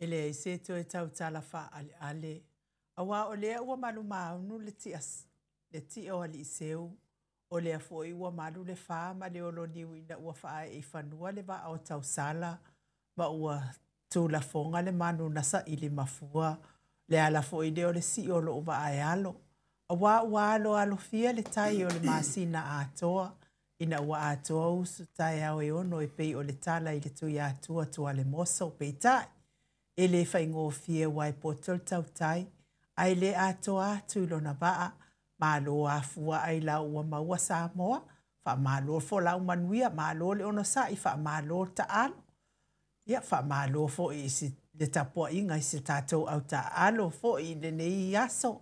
E leai se toe tautala faaaleale, aua o lea ua malumaunu le tia, le tia o Aliiseu, o lea foi ua malu le fa ma le oloniu ina ua faaee i fanua le vaa o tausala ma ua tulafoga le manu na saili mafua. Le ala foi lea o le sii o lou vaa e alo, aua ua aloalofia le tai o le masina atoa, ina ua atoa usu taeao e ono e pei o le tala i le Tuiatua Tualemoso. Peitai, e le faigofie aua e poto le tautai, ae le atoa atu i lona vaa. Malo afua ailao ua maua Samoa, faamalo le folau manuia, malo le onosai, faamalo le taalo. Ia, faamalo foi i le tapuaiga i si tatou au taaalo foi i lenei aso.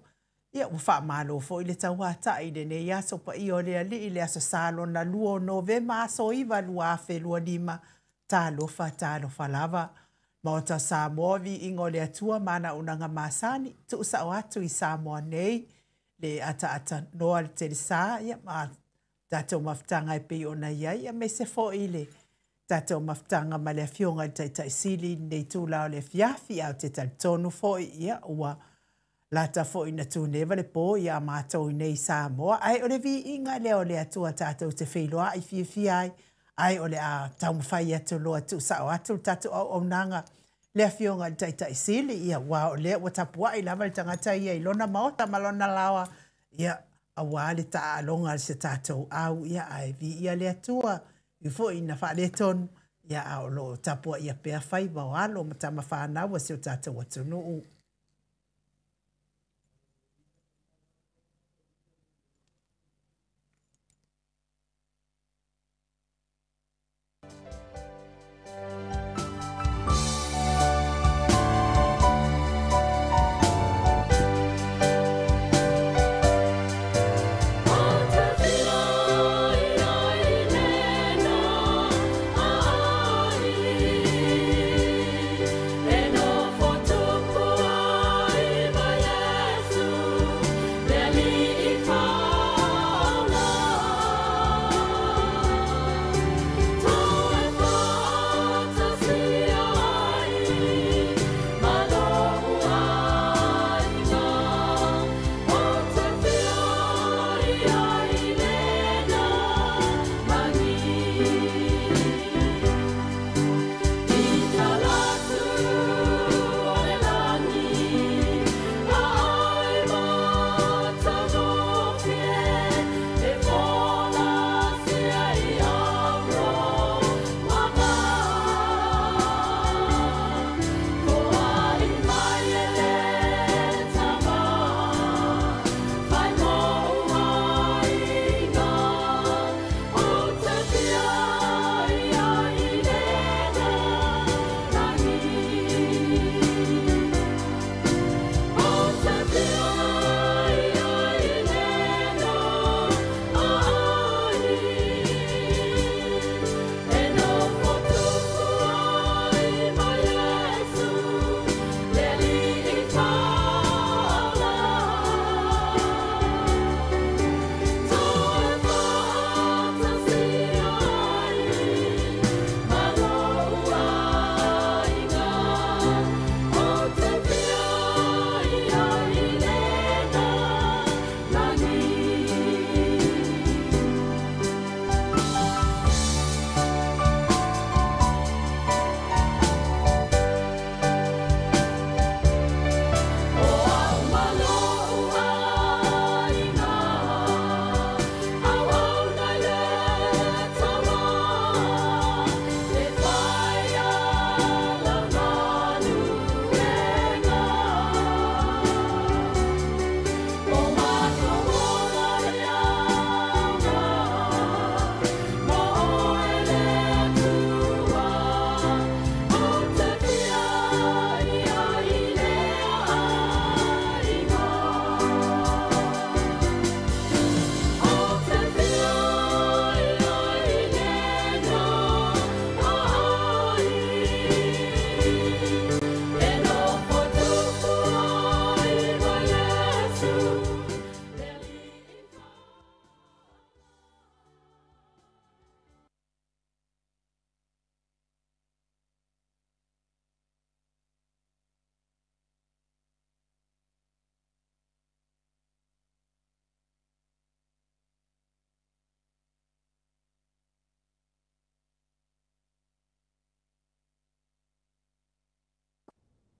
Ia, ua faamalo foi le tauatai i lenei aso paia o le Alii, le Aso Sa lona lua o Novema, aso 9, 2025. Talofa, talofa lava. Maota o Samoa, viiga o le Atua ma ana auaunaga masani, tuusao atu i Samoa nei, le ataata noa le telesa, ia, ma tatou mafutaga e pei ona i ai, aemaise foi le tatou mafutaga ma le Afioga i le Taitai Sili i lenei itula o le afiafi. Ae ou te talitonu foi, ia, ua lata foi ina tuneva le po ia matou i nei i Samoa, ae o le viiga lea o le Atua tatou te feiloai fiafia ai, ae o le a taumafai atu loa e tuusao atu le tatou auaunaga le Afioga i le Taitai Sili, ia, aua o lea ua tapuai lava le tagata ia i lona maota ma lona laoa, ia, aua le taaaloga a se tatou au, ia, ae viia le Atua i foi ina faaletonu, ia, a o lo o tapuaia pea faiva o alo ma tama fanau a si o tatou atunuu.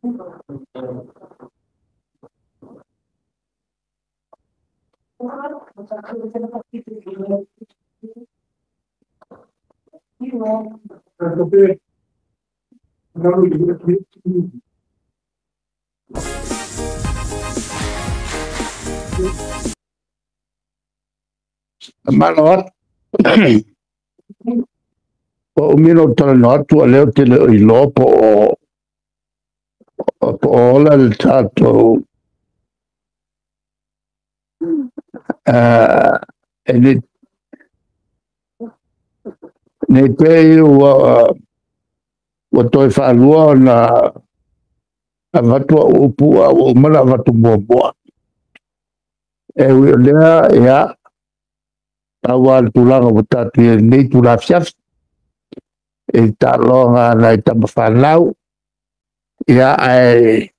Malo atu. Ua umi ona ou talanoa atu a o lea ou te le o iloa po o ola le tatou e nei pei ua toe faalua ona avatu au upu a ua uma ona avatu muamua. E ui o lea, ia, pau lava le tulaga ua tatou i ai i lenei itula afiafi, i taaloga a nai tama fanau, ia ae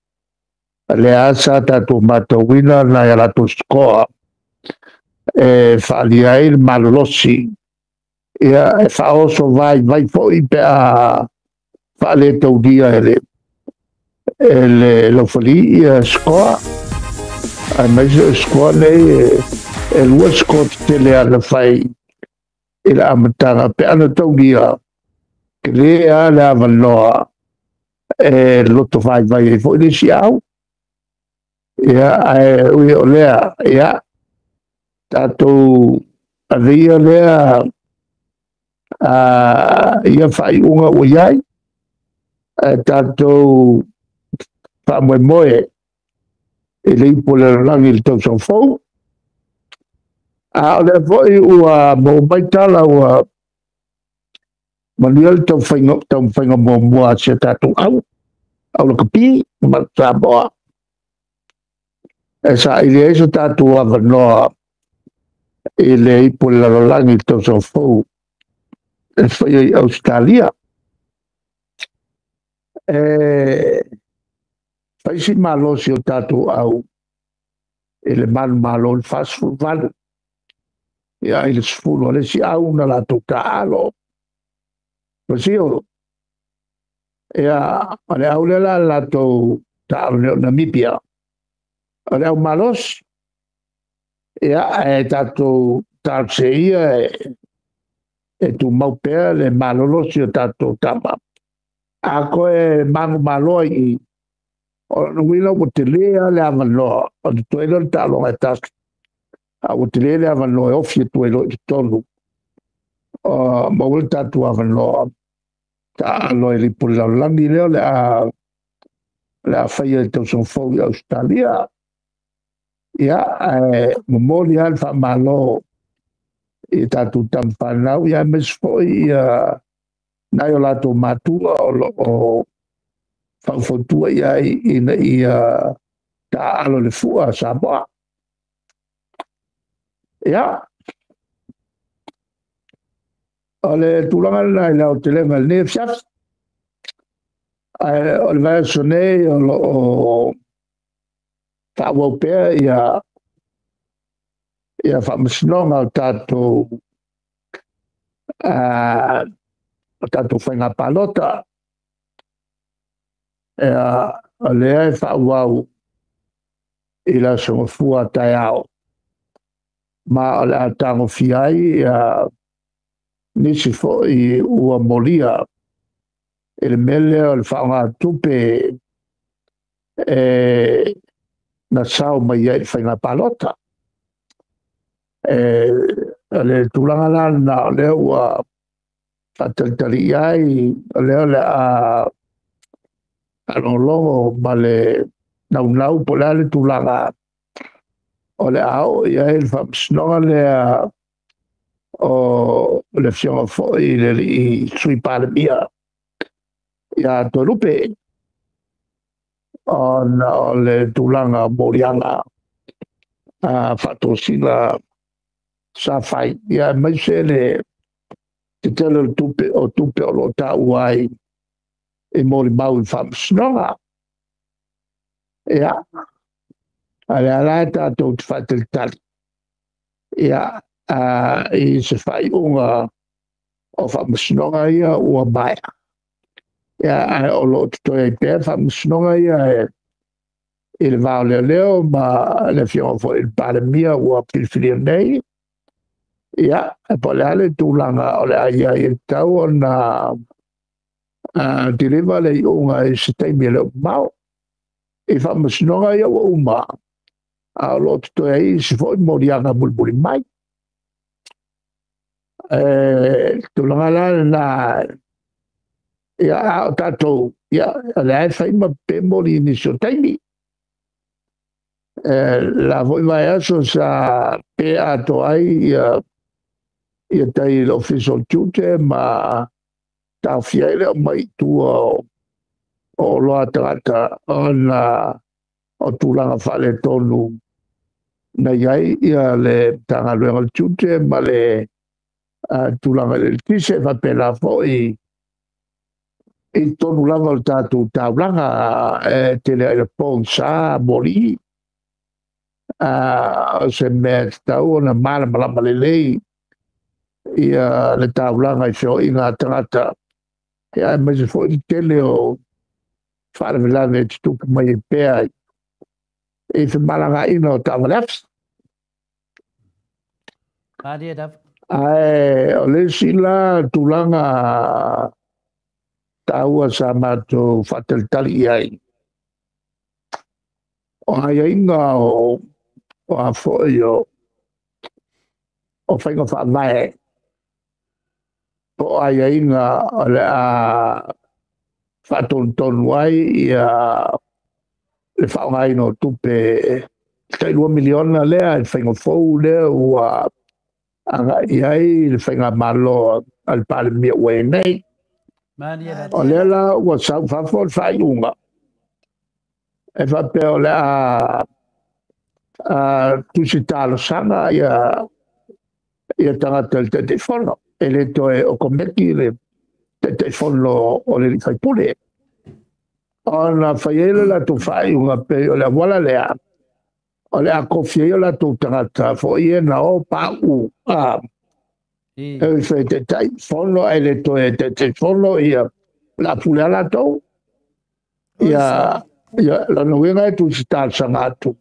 o lea sa tatou matauina nai a latou score e faaalia ai le malolosi, ia e faaoso vaivai foi pe a faaletaulia e le laufali ia score, aemaise o score nei e lua score tetele lava na fai i le amataga pe a na taulia tele lava le avanoa e loto vaivai ai foi le isi au. Ia, ae ui o lea, ia, tatou aveia lea ia faaiuga ua i ai, ae tatou faamoemoe i le ipu o le lalolagi i le tausaga fou. A o lea foi ua maua mai tala ua manuia le taumafaiga muamua a si a tatou au lakapi ma Samoa, e saili ai so tatou avanoa i le ipu o le lalolagi i le tausaga fou e faia i Ausetalia. E fai si malosi o tatou au i le manumalo i le 48, ia i le 10 o le isi au na latou taalo. Pasio, ia, o le au lea la latou taalo nei o Namibia, o le au malosi, ia, ae tatou talosia ia e tumau pea le malolosi o tatou tama. A koe manumalo ai i, o lona uiga ua tele lava le avanoa, o le totoe lea o le taaloga e tasi, a ua tele le avanoa e ofi atu ai loa i totonu, maua le tatou avanoa taalo i le ipu o le lalolagi lea o le a faia i le tausaga fou i Ausetalia. Ia, ae momoli lava le faamalo i tatou tama fanau, ia aemaise foi ia nai o latou matua o lo o faufautua i ai ina ia taaalo le fua a Samoa. Ia, o le tulaga lena i le aotelega i lenei afiafi. Ae o le vaiaso nei o lo o faaauau pea ia faamasinoga o tatou faiga palota. Ia, o lea e faaauau i le aso Gafua taeao, ma o le a tagofia ai ia nisi foi ua molia i le mea lea o le faaaoga tupe e na sao mai ai i le faiga palota. E o le tulaga la lena o lea ua faatalitali i ai, o lea o le a faalogologo ma le naunau po o le a le tulaga o le a oo i ai le faamasinoga lea o le afioga foi i le alii Sui Palemia ia Toelupe, ona o le tulaga o moliaga faatosina sa fai, ia aemaise le tetele o le tupe o tupe o lo o taua ai i molimau i faamasinoga. Ia, a lea la e tatou te faatalitali ia i se faaiuga o faamasinoga ia ua maea. Ia ae o loo totoe ai pea faamasinoga ia i le va o leoleo ma le afioga foi i le Palemia ua filifilia nei. Ia po o le a le tulaga o le a i ai e tatau ona deliver le iuga i se taimi e le o mamao i faamasinoga ia ua uma, a o loo totoe ai isi foi moliaga mulimuli mai. E tulaga la lena. Ia a o tatou, ia o lea e fai ma pemoli i nisi o taimi. E la foi vaiaso sa pe atoa ai ia tai i le Ofisa o Tiute ma taofia ai le aumai i tua o oloa a tagata ona o tulaga faaletonu na i ai ia le Matagaluega o le Tiute ma le tulaga i le eletise, faapena foi i totonu lava o le tatou taulaga e tele ai le pogisa moli. O se mea e tatau ona malamalama lelei ia le taulaga i feoaiga a tagata, ia aemaise foi le tele o faalavelave e tutupu mai ai pea i femalagaaiga o taavale afi. Malie lava. Ae o le isi la tulaga taua sa matou faatalitali i ai, o aiaiga o a foi o faiga faavae po o aiaiga o le a faatonutonu ai ia le faaaogaina o tupe tai $2 miliona lea i le faiga fou lea ua agai i ai le faigamalo a le Palemia ua i ai nei. Malie lava. O lea la ua sau fafo le faaiuga e faapea o le a tusi talosaga ia tagata i le Taitaifono, e le toe o kometi le Taitaifono o le alii faipule. Ona fai ai le latou faaiuga pei o le auala lea o le a kofia ai o latou tagata foi e na o pau e fai Taitaifono ae le toe Taitaifono ia la pule a latou. Ia lona uiga e tusi talosaga atu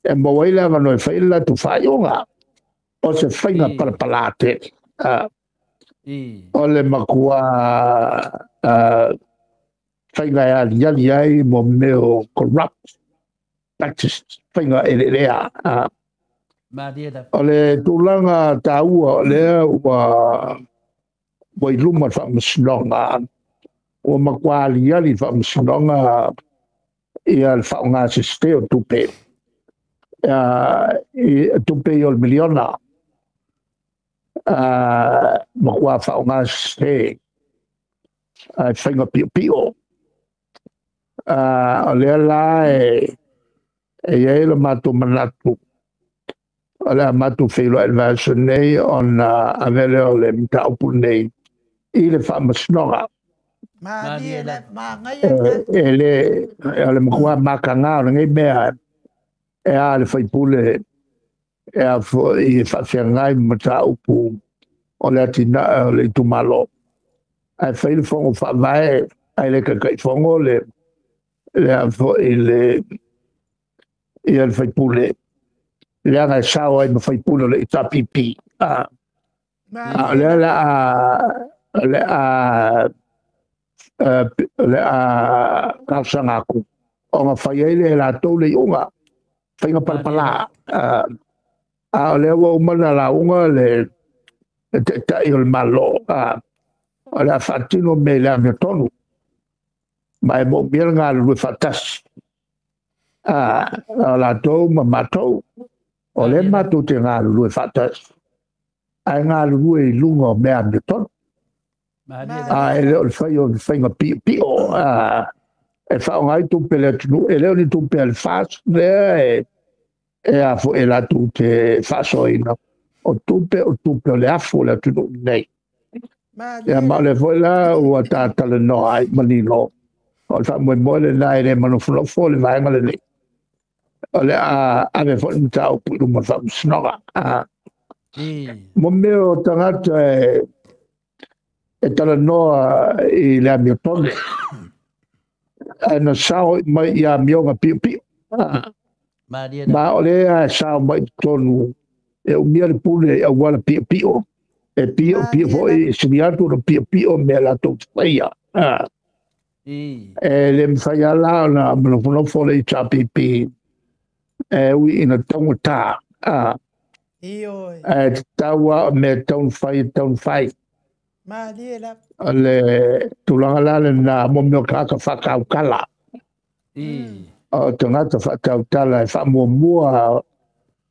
e maua ai le avanoa e fai le latou faaiuga o se faiga palapala tele. O le matua faiga e aliali ai mo mea o corrupt practices, faiga eleelea. Malie lava. O le tulaga taua o lea ua i luma le faamasinoga, ua matua aliali le faamasinoga ia le faaaogasese o tupe. Tupe i o le miliona matua faaaogasese ai faiga piopio. O lea la e i ai le matou manatu o le a matou feiloai i le vaiaso nei ona ave lea o le mataupu lenei i le faamasinoga. Malie lava. Magaia lena. E le o le matua mataga o lenei mea e a le faipule e a foi e faafeagai ma mataupu o le atinae o le itumalo. Ae fai le fono faavae ae le Taitaifono le a foi le ia le faipule leaga e sao ai ma faipule o le HRPP. A o lea la o le a talosaga atu ona fai ai le latou le iuga faiga palapala. A o lea ua uma ona lauga le Taitai o le Malo, o le a faatino mea i le amiotonu ma e moomia le galulue faatasi o latou ma matou. O lea matou te galulue faatasi ae galulue i luga o mea amiotonu. A e le o le fai o le faiga piopio e faaaoga ai tupe a le atunuu, e le o ni tupe a le FAST lea e a foi e latou te faasoaina. O tupe o tupe o le afu o le atunuu nei. Ia ma o lea foi la ua tatalanoa ai manino o le faamoemoe lena e le manofonofo le vaega lenei. O le a ave foi le mataupu i luma o le faamasinoga. Mo mea o tagata E talanoa i le amiotonu ae na sao mai i amioga piopio. Malie lava. Ma o lea e sao mai i totonu e umia le pule i auala piopio e piopio Malie foi lava. e sili atu ona piopio mea latou te faia. E le mafai lava la ona manofonofo le HRPP e ui ina taugata. Ioe. Ae tatau lava o mea e tatau ona fai e tatau ona fai. Malie lava. O le tulaga la lena mo mea o tagata faatautala. O tagata faatautala e faamuamua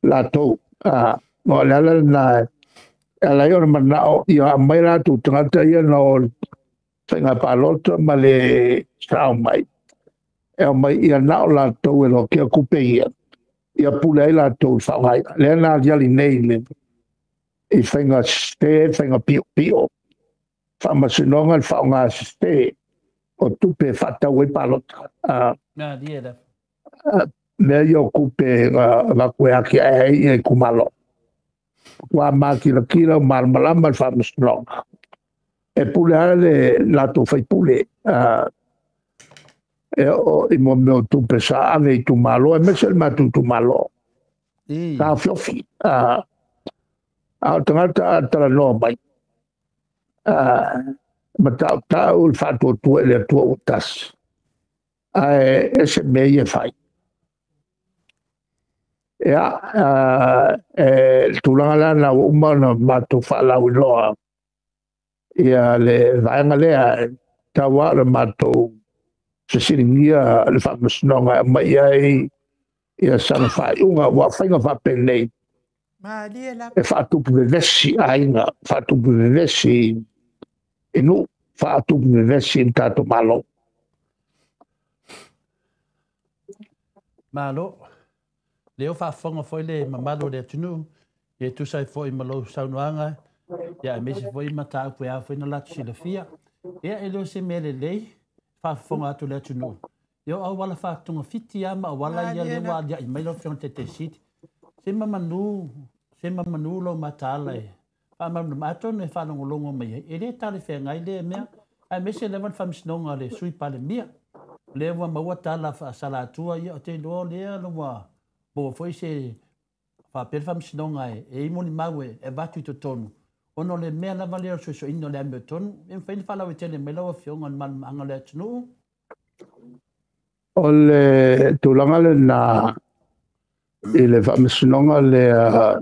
latou. O le ala lena e ala ai ona manao ia aumai latou tagata ia na o le faiga palota ma le sao mai. E aumai ia na o latou e lotea tupe ia, ia pule ai latou i le faaaogaina. Lea na aliali nei le i faiga sese, faiga piopio, faamasinoga le faaaoga sese o tupe e faatau ai palota. Malie lava. Mea ia o tupe na avatu e atiae ai ia itumalo. Ua makilatila malamalama le faamasinoga. E pule lava le latou faipule e oo i mo mea o tupe sa ave i itumalo, aemaise le matou itumalo. Taofiofi. A o tagata a talanoa mai, matautau le faatuatua i le Atua ua tasi, ae ese mea ia e fai. Ia, le tulaga la lena ua uma ona matou faalauiloa ia le vaega lea e tau lava ona matou fesiligia le faamasinoga e aumai ai ia sana faaiuga, aua o faiga faapenei Malie lava. e faatupu vevesi aiga, faatupu vevesi i nuu, faatupu vevesi i le tatou Malo. Malo. Lea ua faafofoga foi le mamalu o le atunuu e tusa ai foi ma lou saunoaga, ia aemaise foi mataupu e ao foi ona latou silafia. Ia e le o se mea lelei faafofoga atu le atunuu. Ia o auala faatogafiti lava ma auala ia lea ua aliae mai lau Afioga i le Taitaifono. Se mamanu, se mamanu lou mataala e faamalamalama atonu e faalogologo mai ai. E le talafeagai lea mea, aemaise lava le faamasinoga a le Sui Palemia. O lea ua maua tala faasalatua, ia ou te iloa o lea ua maua foi se faapea le faamasinoga e i molimau e avatu i totonu, ona o le mea lava lea o le suesueina o le amiotonu. E mafai ona faalauaitele mai lau Afioga i le malamalamaaga o le atunuu. O le tulaga lena i le faamasinoga lea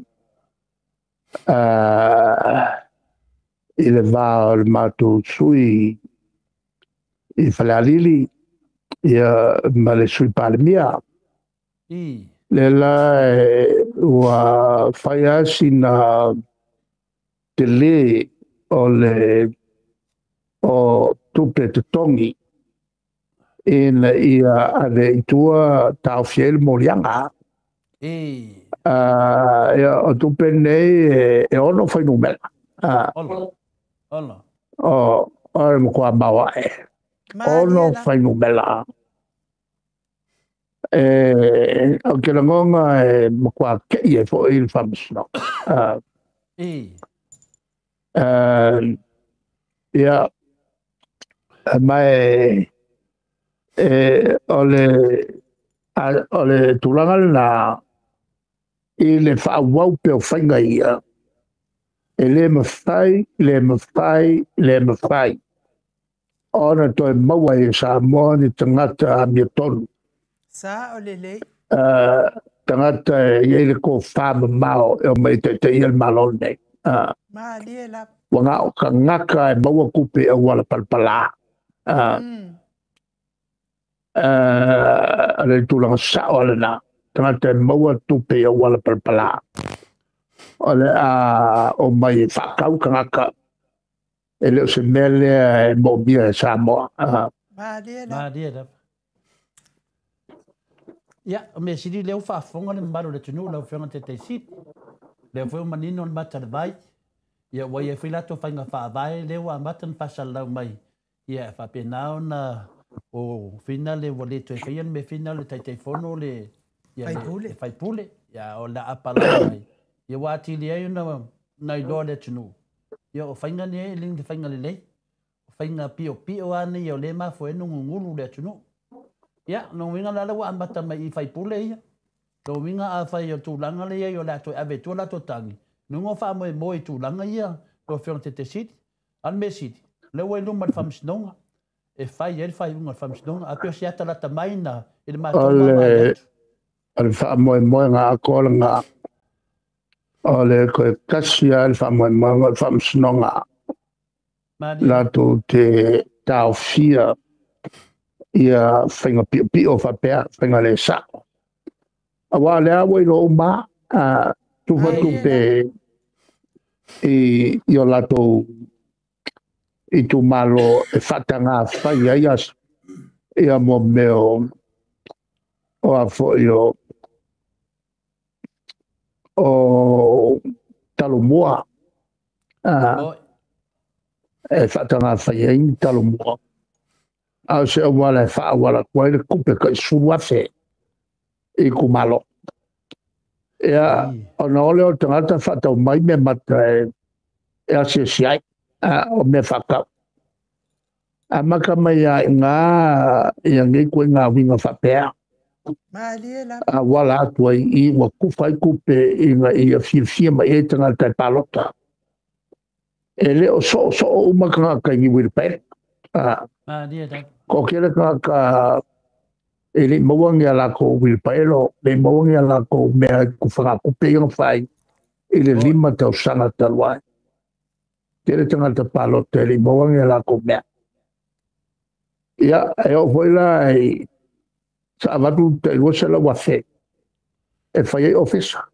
i le va o le matou sui i Falealili ia ma le Sui Palemia. Le la ua fai lava sina tele o le o tupe totogi ina ia ave i tua taofia ai le moliaga. Ia, o tupe nei e 6 fuainumera. Ola. Ola. O le matua maoae. 6 fuainumera. Ou te lagona e matua kei ai foi le faamasinoga. Ia, ma o le tulaga lena i le faaauau pea o faiga ia, e le mafai, le mafai, le mafai ona toe maua e Samoa ni tagata amiotonu. Sa o lelei. Tagata e i ai le tofa mamao e omai e taitaia le Malo lenei. Malie lava. Ua na o tagata e maua tupe e auala palapala. O le tulaga sao lena. Tagata e maua tupe e auala palapala. O le a omai e faatau tagata. E le o se mea lea e moomia e Samoa. Malie lava. Malie lava. Ia, o mea sili lea ua faafofoga le mamalu o le atunuu lau Afioga i le Taitaifono. Lea foi ua manino le mata o le vai. Ia ua i ai foi latou faiga faavae lea ua amata ona faasalalau mai. Ia e faapena ona o fina le ua le toe faia le mea fina le Taitaifono le ia le faipule. Ia o le apalai mai. Ia ua atili ai ona iloa le atunuu. Ia o faiga nei e le faiga lelei. faiga piopio lava nei o lea e mafua ai ona gugulu le atunuu. Ia, lona uiga la lea ua amata mai i faipule ia. Lona uiga afai o le tulaga lea e i ai o le a toe ave i tua latou tagi, lona uiga o faamoemoe i tulaga ia lau Afioga i le Taitaifono. A o le mea sili, o lea ua i luma o le Faamasinoga e fai ai le faaiuga a le Faamasinoga. Ae pei o se ata lata mai lena i le O matou vaavaai le atu. o le faamoemoega atoa lena, o le toe tasi lava le faamoemoega o le Faamasinoga Malie lava. latou te taofia ia faiga piopio faapea, faiga le sao. Aua o lea ua iloa uma lava, tufa Malie lava. tupe i o latou itumalo e faataga fai ai ia mo mea o a foi o talomua, Oi. e faataga fai ai ni talomua. A o se auala e faaauala atu ai le tupe tai 10,000 i itumalo. Ia, Ii. ona o lea o le tagata faatau mai mea mata e asiasi ai, o mea faatau. Amata mai lava i ina ia nei ituaiga uiga faapea. Malie lava. Auala atu ai i ua tufa ai tupe ina ia fiafia mai ai tagata e palota. E le o soosoo uma tagata i ni uilipaelo. Malie lava. Toatele tagata e le i maua ni a latou uilipaelo, le i maua ni a latou mea i tufagatupe ia na fai i le Oi. 5 tausaga talu ai. Tele tagata palota e le i maua ni a latou mea. Ia, e oo foi la i sa avatu tai 200,000 e fai ai ofisa.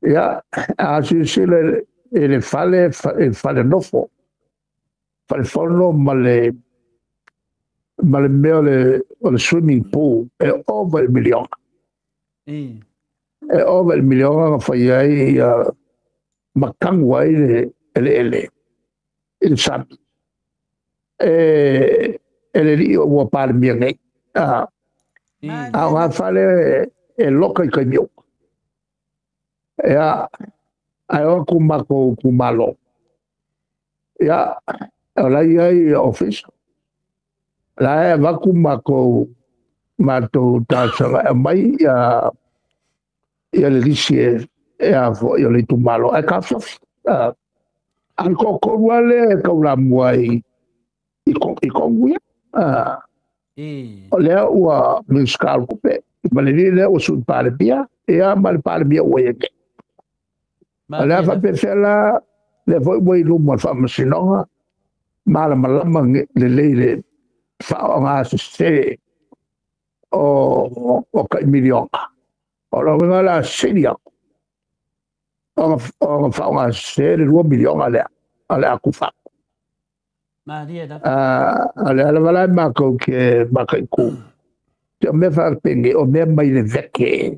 Ia, a silasila i le fale, i le fale nofo, fale fono ma le mea o le swimming pool, e ova i le miliona. Ii. E ova i le miliona na fai ai ia matagu ai le eleele i le sami. E le alii ua Palemia nei. A Ii. o Malie ngā lava. fale e loka i taimi uma. Ia, ae o atu matou itumalo. Ia, o la e i ai ofisa. La e avatu matou talosaga e aumai ia le lisi e a foi o le itumalo ae taofiofi. A o le toatolu lava lea e taulamua i Kogu ia. Ii. O lea ua Minisita o le Tupe, ma le alii lea ua Sui Palemia, ia ma le Palemia ua i ai nei. O le a Malie lava. faapefea la, lea foi ua i luma o le Faamasinoga, malamalama lelei le faaaoga sese o tai miliona. O lona uiga o le a sili atu ona faaaoga sese le 2 miliona lea o le a tufa atu. Malie lava. O le ala lava la e matou te mataitu. Te o mea faapenei, o mea mai le veke,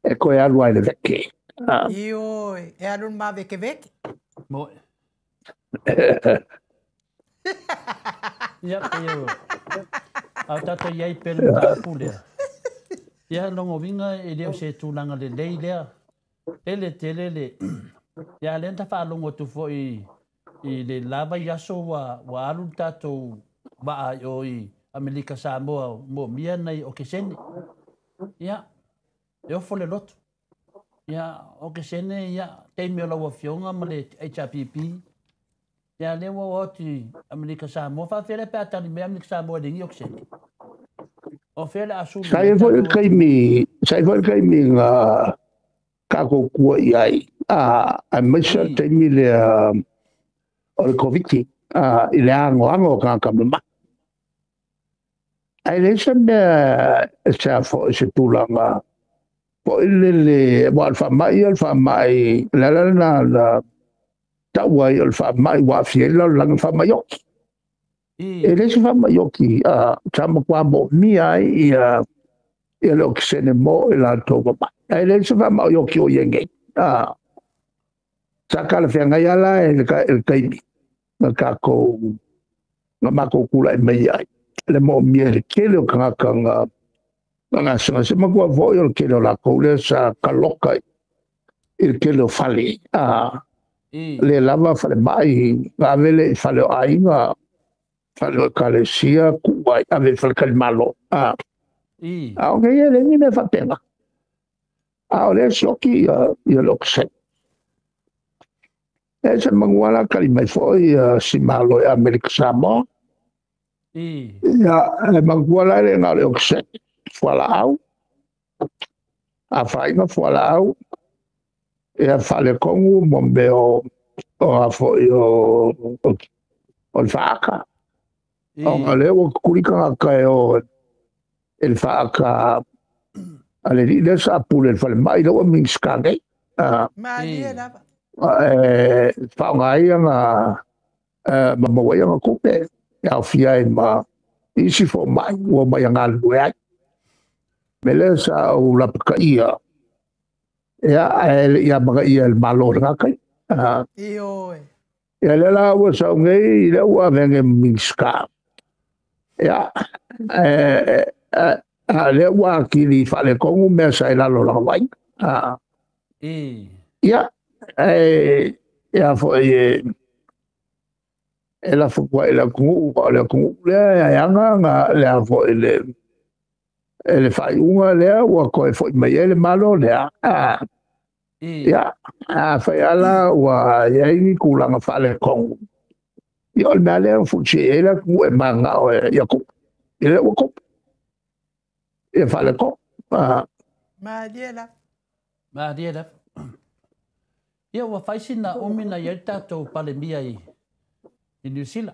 e toe alu ai le veke. Ioe, e alu le mavekeveke. Mo. Ia, pei o a o tatou i ai pea le mataupu lea. Ia, lona uiga e le o se tulaga lelei lea. Tele tele le ia lea na faalogo atu foi i le la vaiaso ua alu le tatou vaa i o i Amerika Samoa moomia nai okesene. Ia, e ofo le loto. Ia, okesene, ia, taimi o lau afioga ma le HRPP. Ia, lea ua o atu i Amerika Samoa. Faafefea lea pe a tali mai Amerika Samoa e leai ni okesene. O fea le a sulu Sa i ai i ai foi le tatou atunuu. taimi, sa i ai foi le taimi na tatou tua i ai, aemaise le Ii. taimi lea o le Koviti, i le anoano o tagata mamai. Ae leai se mea e se a foi se tulaga foi lele, aua o le faamai ia o le faamai, o le ala lena na tau ai o le faamai ua aafia ai le lalolagi, o le faamai oti. E Ii. leai se faamai oti, sa matua moomia ai ia le okesene mo i latou mamai. Ae leai se faamai oti o i ai nei. Sa talafeagai lava la i le taimi na tatou na matou tulai mai ai le moomia i le tele o tagata na gasegase matua foi o le tele o latou lea sa kaloka i le tele o fale. Le lava falemai ave le i fale o aiga, fale o ekalesia, tuu ai ave i faletalimalo. A o nei e leai ni mea faapena, a o lea e sioki ia le okesene. E se manua la tali mai foi ia si Malo e Amerika Samoa. Ia e manatua la e le na o le okesene, fualaau, afaina fualaau, ia faaletonu mo mea o a foi o le faata. Ona lea ua tutuli tagata e o e le faata a le alii lea sa pule i le falemai lea ua Minisita nei. Malie lava. E faaaoga ai ana ma maua ai ana tupe e aofia ai ma isi fomai ua omai e galulue ai. O le mea lea sa ou lapataia, ia, ae le i amanaia e le Malo i lena taimi. Ioe. Ia lea la ua sau nei, lea ua avea nei ma Minisita. Ia, a lea ua atili faaletonu mea sa i lalo o lana vaaiga. Ia, ia foi e lafo atu ai i le atunuu, o le atunuu lea e aga le a foi le faaiuga lea ua toe foi mai ai le Malo lea. Ia, afai lava ua i ai ni tulaga faaletonu, ia o le mea lea e fusi'i ai le atunuu e mananao ia tupu. Ia lea ua tupu. Ia faaletonu. Malie lava. Malie lava. Ia ua fai sina umi na i ai le tatou Palemia i Niu Sila.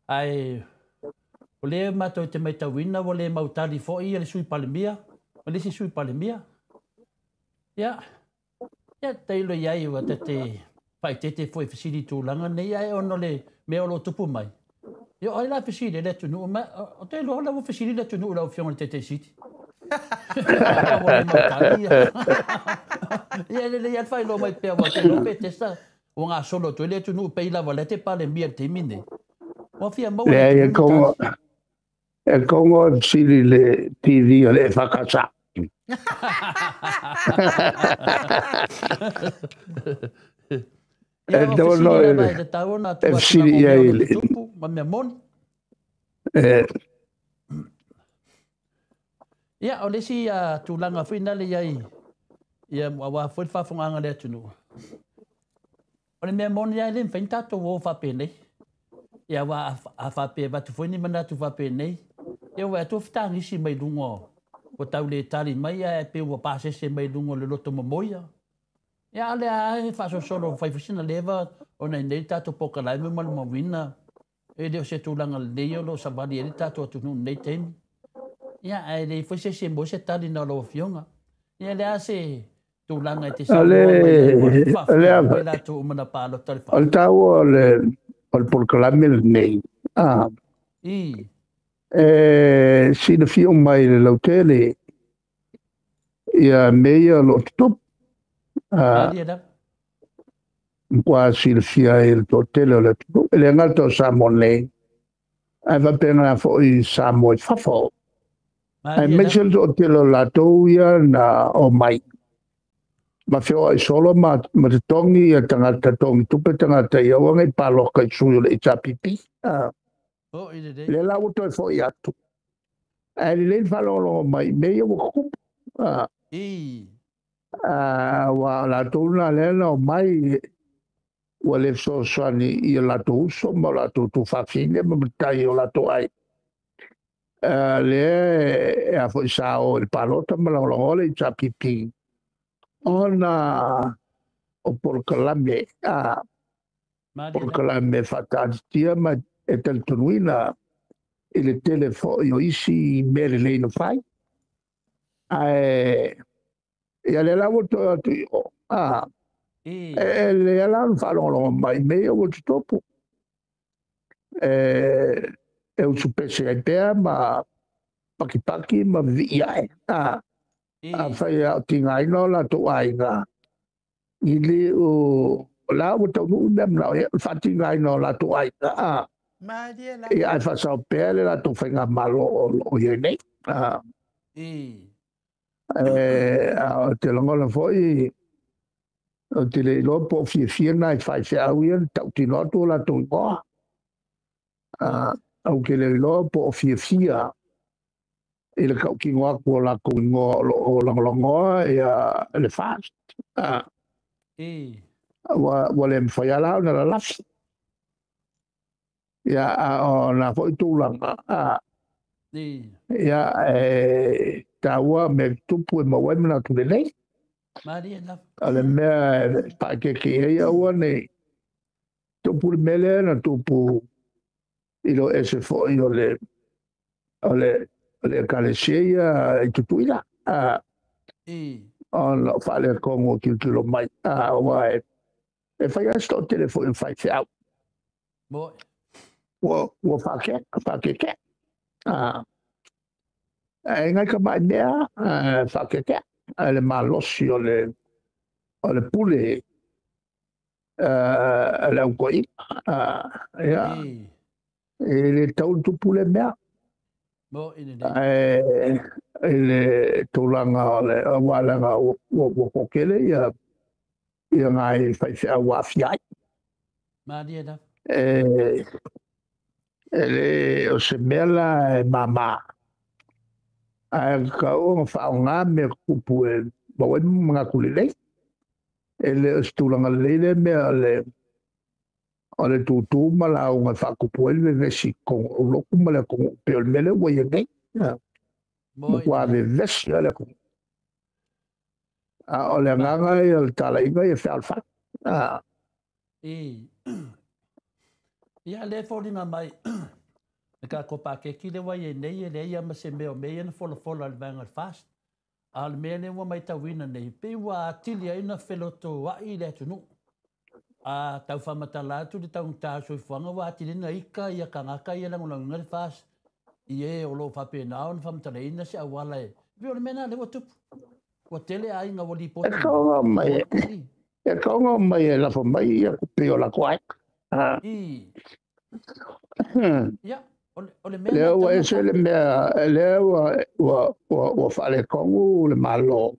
Ae o lea matou te matauina ua le mautali foi le Sui Palemia ma le isi Sui Palemia. Ia, ia tailo i ai ua tate faaeteete foi i fesili i tulaga nei, ae ona o le mea o lo o tupu mai. Ia o ai la fesili ai le atunuu, ma o te iloa la ua fesili le atunuu i lau Afioga i le Taitai Sili. Ua le mautali ia. Ia e lelei lava le faailoa mai pea aua ou te iloa pe testa ua gasolo atu ai le atunuu pei lava o lea te Palemia i le taimi lenei. Ua fia maua e le atunuu ni tali. E kogo e fesili i le TV a le EFKS. Ia, E o tatau fesili ona lava e tatau ona e tuu atu fesili na i mea o ai lo i le tutupu ma mea moni. Ia, o le isi tulaga foi nale i ai, ia, aua foi le faafofogaaga a le atunuu. O le mea moni lava e le mafai ona tatou o faapenei. Ia, aua a faapea e avatu foi ni manatu faapenei, ia ua vaai atu ua fetagisi mai luga ua tau le tali mai ae pei ua pasese mai luga o le loto momoia. Ia, a o lea lava e faasolosolo fai foi sina leva ona i inei le tatou polokalame ma le mauina e le o se tulaga lelei o lo o savali ai le tatou atunuu i lenei taimi. Ia, ae leai foi se isi e maua se tali na o lau Afioga. Ia, le a se tulaga e te O le saunoa mai ai ua o le faafofoga mai a latou uma na palota i le o le fale. taua o le polokalame lenei, e silafia uma i le lautele ia mea ia o lo o tutupu. Malie lava. Matua silafia ai e le toatele o le atunuu. E le gata o Samoa nei, ae faapena foi i Samoa i fafo. Malie Aemaise lava. le toatele o latou ia na omai ma feoai solo ma totogi ia tagata, totogi tupe tagata ia aua nei paloka i sui o le HRPP. Oi lelei. Lea la ua toe foi atu. Ae lelei le faalogologo mai i mea ia ua tutupu. Aua o latou na lea na omai ua le fesoasoani i o latou uso ma o latou tuafafine ma matai o latou aiga. Lea e a foi sa o i le palota ma lagolagoa le HRPP ona o polokalame, Malie lava. polokalame faataatitia ma e talitonuina i le tele foi o isi mea lelei na fai. Ae ia lea la ua toe atu i o. E lea la ona faalogologo mai i mea ia ua tutupu. E usupese ai pea ma pakipaki ma vivii ae. Afai a o tigaina o latou aiga, i le o la ua taunuu mea manao i ai, o le faatigaina o latou aiga. Malie lava. Ia, ae faasao pea le latou faigamalo o lo o i ai nei. A o te lagona foi O te le iloa po o fiafia nai faifeau ia na tautino atu o latou igoa. Ou te le iloa po o fiafia i le tautino atu o latou igoa o lo o lagolagoa ia le FAST. Ua le mafai lava la ona lalafi. Ia, a o na foi tulaga, ia, e taua me tupu e maua ai manatu lelei. Malie lava. O le mea e paakeke ai aua nei tupu le mea lea na tupu i lo ese foi o le ekalesia ia i Tutuila. Ona o faaletonu o tilotilo mai, aua e fai lava si toatele foi o faifeau. Ua faakeakea. E nai tamai mea faakeakea. Ae le malosi o le pule a le autoiga. Ia, e le tau le tupu le mea. Ae i le tulaga o le aualaga ua toatele ia nai faifeau aafia ai. Malie lava. E le o se mea la e māmā. Ae tatau ona faaaoga mea tutupu e maua ai manatu lelei. E le o se tulaga lelei le mea o le tūtū ma lauga e faatupu ai le vevesi i totonu o lotu ma le atunuu pei o le mea lea ua i ai nei. Matua vevesi lava le atunuu. A o le agaga ia o le talaiga ia fealofani. Ia le foliga mai le tatou paketi le ua i ai nei e leai lava ma se mea o mea ia na folafola i le vaega o le FAST. A o le mea lea ua matauina nei, pei ua atili ai ona felotoai le atunuu. A tau faamatala atu le taugata o le soifuaga ua atili ai ona ika ia tagata ia lagolagoina le FAST i e o lo o faapena ona faamatalaina se auala e. Pei o le mea lena lea ua tupu. Ua tele aiga ua lipoti mai. E kaoga mai e lafo mai ia kupe o latou aiga. Ia, o le mea lea ua ese le mea, lea ua faaletonu le Malo.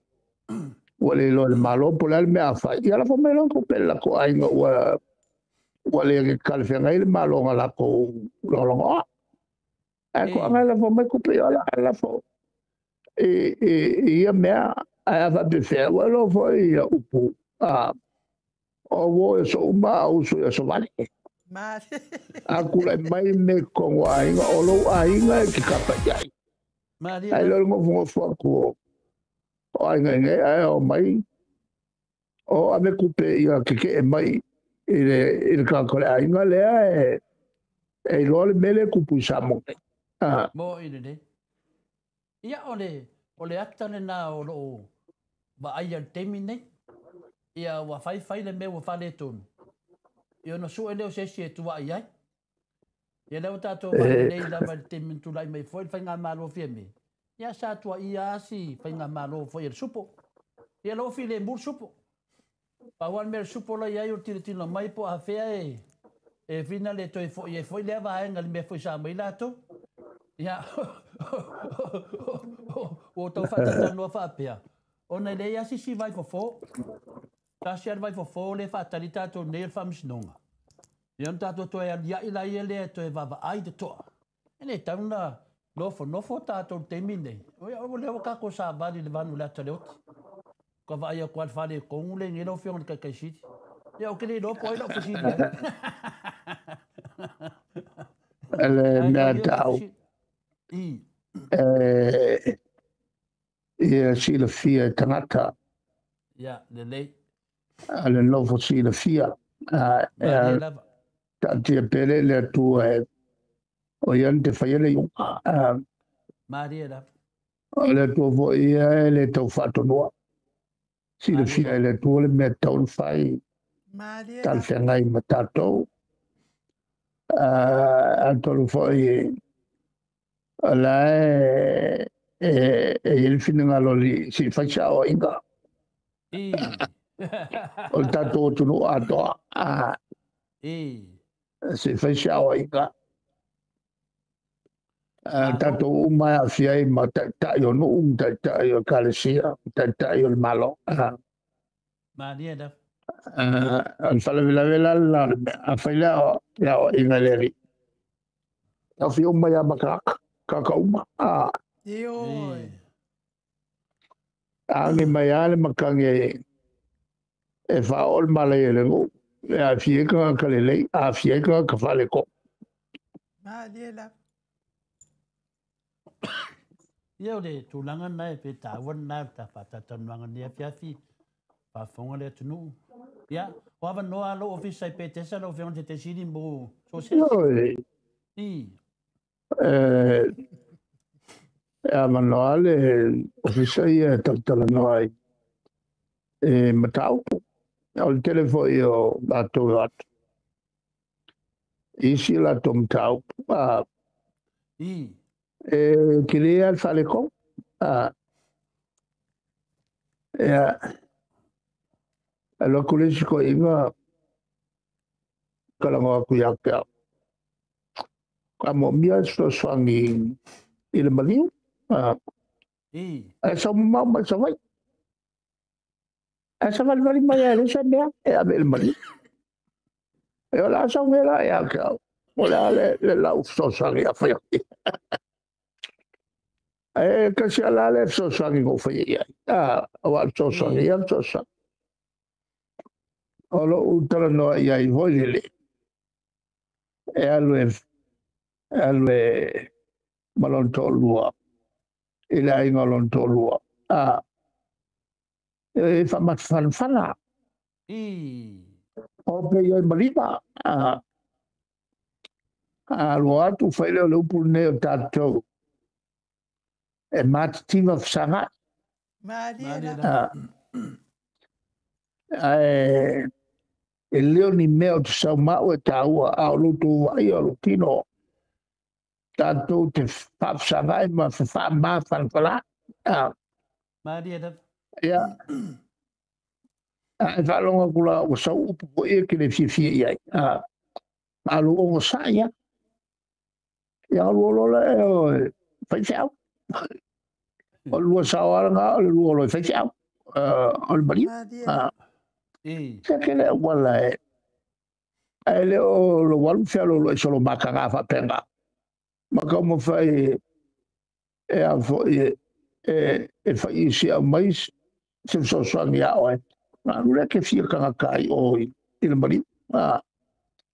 Ua le iloa e le Malo po o le a le mea a fai. Ia lafo mai loa tupe i le latou aiga ua le talafeagai le Malo na latou lagolagoa. Ae toaga e lafo mai tupe i ola, lafo i ia mea, ae a faapefea, ua iloa foi ia upu. O uo e aso uma a uso i aso vale. A tulai mai me totonu o aiga, o lou aiga e te kapa i ai. Ae le o le nofonofo atu o aiga i nei, ae o mai, o ave tupe ia kekee mai i le tagata o le aiga lea e iloa le mea lea e tupu i Samoa nei. Mo i lelei. Ia o le ata lena o loo vaaia i le taimi nei. Ia ua faifai le mea ua faaletonu. Ia ona sue lea o se isi e tuai ai. Ia lea ua tatou vaai nei lava i le taimi na tulai mai foi le faigamalo Fiame. Ia sa tuaia lava si faigamalo foi e le supo. Ia lea ua filemu le supo. Pau lava le mea o le supo la i ai o le tilotilo mai po o afea e fina le toe foi ai foi lea vaega i le mea foi sa aumai latou. Ia ua tau faatatalanoa faapea. Ona e leai lava se isi vaifofo. Tasi lava le vaifofo lea e faatali tatou nei o le faamasinoga. Ia ona tatou toe aliai la ia lea e toe vaavaai totoa. E le tau na nofonofo tatou i le taimi nei. O lea ua tatou savali i le vanu o le ata le oti. Ka vaai atu lava i le faaletonu lenei lau Afioga i le Taitaisili. Ia ou te le iloa po o ai lau fesili ai. Le mea tau. Ia silafia e tagata. Ia, lelei. A le nofo silafia. Malie lava. Taatia pele le Atua e o ia na te faia le iuga. Malie lava. O le Atua foi ia e le tau faatonua. Silafia e le Atua le mea tau na fai. Malie lava. Talafeagai ma tatou. Atonu foi o la e e i ai le finagalo i se i fai se aoaiga. O le tatou atunuu atoa. Se i fai se aoaiga. Tatou uma e aafia ai ma taitai o nuu, ma taitai o ekalesia, ma taitai o le Malo. Malie lava. O le faalavelave la lena o le mea afai lea o le aoaiga i le Alii, e aofia uma ai lava ma tagata, tagata uma. Ioe. A agi mai lava le matagi e faaoo le malaia i le nuu, e aafia ai tagata lelei, aafia ai tagata faaletonu. Malie lava. Ia o le tulaga lena e pe taua lena o le ta faatalatalanoaga i lenei afiafi, faafofoga le atunuu. Ia, o avanoa lava lou ofisa i Petesa lau Afioga i le Taitaisili mo so o se isi. Ioe. E avanoa le ofisa ia e talatalanoa ai i mataupu. O le tele foi o latou e o atu i isi a latou mataupu. E tele lava le faaletonu. Ia, alu atu le isi toeaina talanoa atu ia te au, a moomia le fesoasoani i le maliu. Ae sau mamao mai Savaii. Ae savalivali mai lava e leai se mea e ave i le maliu. E o le a sau nei la ia te au, o le a le lau fesoasoani a fai atu. Ae tasi lava la le fesoasoani na ou faia i ai. Aua o le fesoasoani ia le fesoasoani. O lou talanoa i ai foi lele, e alu e alu e ma lona toalua i le aiga o lona toalua. E faamatafanafana. O pe i ai ma lima. Alu atu fai lea o le upu lenei o tatou e matitiva fesagai. Malie lava. Ae e le o ni mea o te sau mau e taua, a o lo outou vaaia o lou tino tatou te faafesagai ma fefaamafanafanaai. Malie lava. Ia, a e faalogo atu la ua sau upu foi e te le fiafia i ai. A lou ogasai lava. Ia alu loa lea e fai feau. O le lua sao lava lena o le lua o loa e fai feau. O le maliu. Se ke le auala e ae le o lou alu fealoaloai solo mataga faapena. Ma taumafai e a foi e fai isi aumai se fesoasoani ia oe. Na alu lea ke fia tagata ai o i le maliu.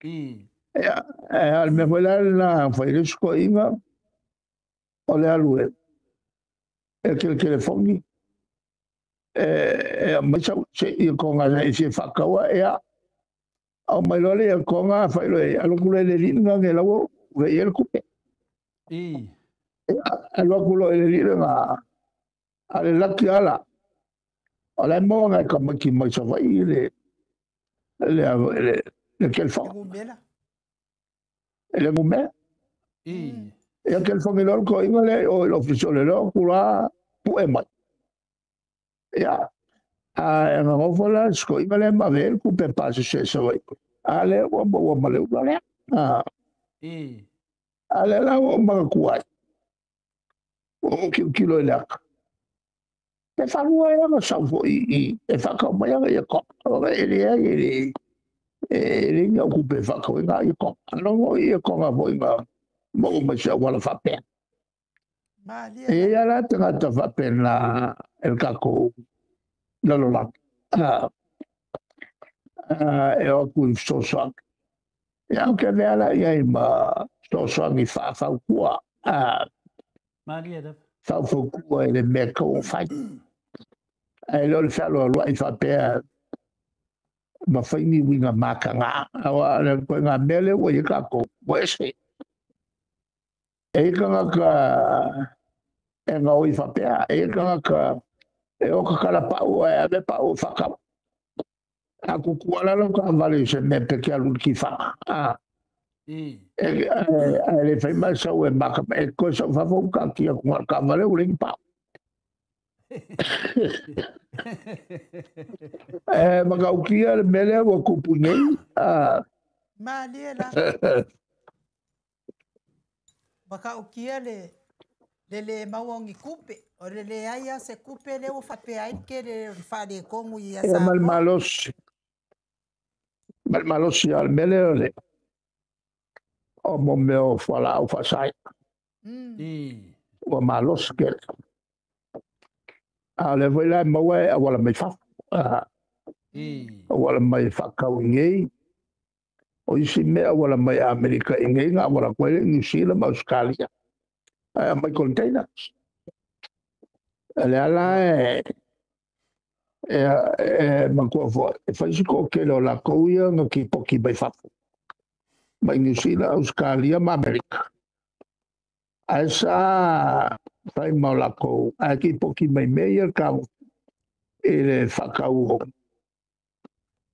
Ia, a le mea foi la lena fai le isi toeaiina o le alu e kelekelefoni e aumai sau se i konga e fia faataua ia aumai loa le ia konga fai loa e alu atu loa i le alii lena nei lau ua i ai le tupe. Ia alu atu loa i le alii lena a le laki ala o la e maua nai tamaiti mai Savaii le le telefoni. Gumela. Le gumela. Ia telefoni loa le toeaina lea o i le ofisa o le leo atu la pue mai. Ia a e gagofo la le toeaina lea ma ave ai le tupe pasese i Savaii. A lea ua maua ma le ula lea. A lea la ua ou manatua ai. Ua ou tilotilo i le ata. Pe faalua ea ona sau foi i e faatau mai ana ia toga. E leai e le e leai ni au tupe e faatau ai na ia toga. Alofa ia toga foi na maua mai se auala faapea. Malie E lava. i ai la tagata faapena e le tatou lalolagi. E o atu i fesoasoani. Ia ou te avea la i ai ma fesoasoani faafautua. Malie lava. Faufautua i le mea e tatau ona fai. Ae le o le fealoaloai faapea ma fai ni uiga mataga. Aua o le ituaiga mea lea ua i ai tatou, ua ese. E i ai tagata e gaoi faapea, e i ai tagata e o tatala pau ae ave pau e faatau. A tutu lava la lau taavale i se mea pe te alu i le tifaga. Ae le fai mai sau e maka e toe sau fafo ua taatia atu na o le taavale ua leai ni pau. E matautia le mea lea ua tupu nei. Malie lava. Matautia le le le maua o ni tupe. O le leai lava o se tupe lea ua faapea ai le tele o le faaletonu i Ia ma le Samoa. malosi. Ma le malosi lava o le mea lea o le o mo mea o fualaau faasaina. Ua malosi tele. A o lea foi la e maua e auala mai fafo. Auala mai e faatau i inei. O isi mea auala mai Amerika i inei na auala atu ai lea i Niu Sila ma Ausetalia. Ae aumai containers. O lea la e manatua foi, e fai si toatele o latou ia na tipoti mai fafo, mai Niu Sila, Ausetalia ma Amerika. Ae sa fai ma o latou, ae tipoti mai mea ia tau i le faatau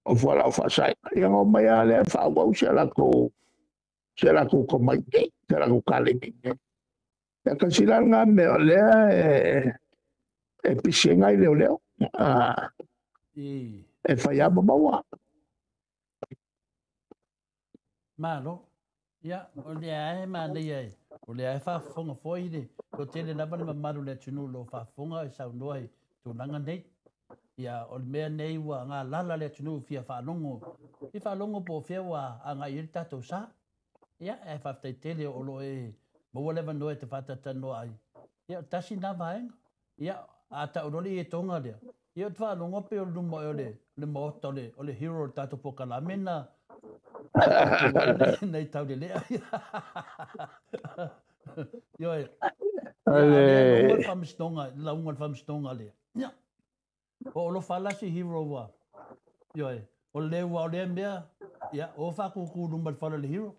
o fualaau faasaina. Ia na omai lava lea faaauau si a latou tomai i inei, si a latou taleni i inei. Ia tasi la lena mea o lea e pisi ai nai leoleo. E fai lava ma maua. Malo. Ia, o lea e manaia e, o lea e faafofoga foi le toatele lava le mamalu o le atunuu o lo o faafofoga e saunoa i tulaga nei. Ia, o le mea nei ua galala le atunuu fia faalogo, fia faalogo po o fea ua agai i ai le tatou sa. Ia, ae faafetai tele o lo o e maua le avanoa e te faatatalanoa ai. Ia, o tasi lena vaega. Ia, a tau loa le ietoga lea, ia ou te faalogo pei o le luma o le maota o le hero o le tatou polokalame na nei taulelea. Ioe. Ia, a lea lauga le faamasinoga, lauga le faamasinoga lea. Ia, o alofa la si hero ua. Ioe, o le ua o lea mea, ia, o faakūkū luma i le fale o le hero.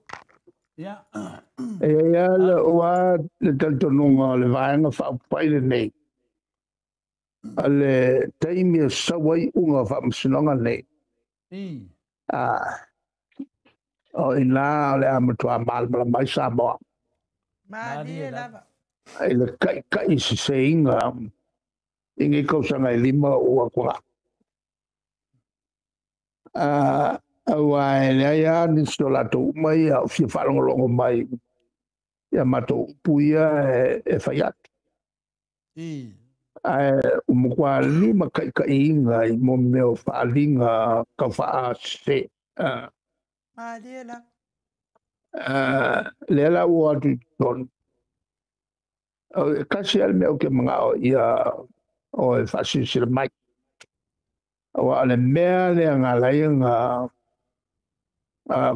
Ia. E i ai lava ua le talitonuga o le vaega faaupufai lenei, o le taimi e sau ai iuga o faamasinoga nei, o i ina o le a matua malamalama ai Samoa. Malie lava. I le taitai seseina i nei tausaga e 5 ua tuanai. Aua e leai lava nisi o latou uma ia o fia faalogologo mai ia matou upu ia e fai atu. Ae ua matua limataitaiina i mo mea o faaaliga tau faasese. Malie lava. Lea la ua atu i totonu. E tasi lava le mea ou te manao ia o e faasilasila mai. Aua o le mea lea na ala ai ona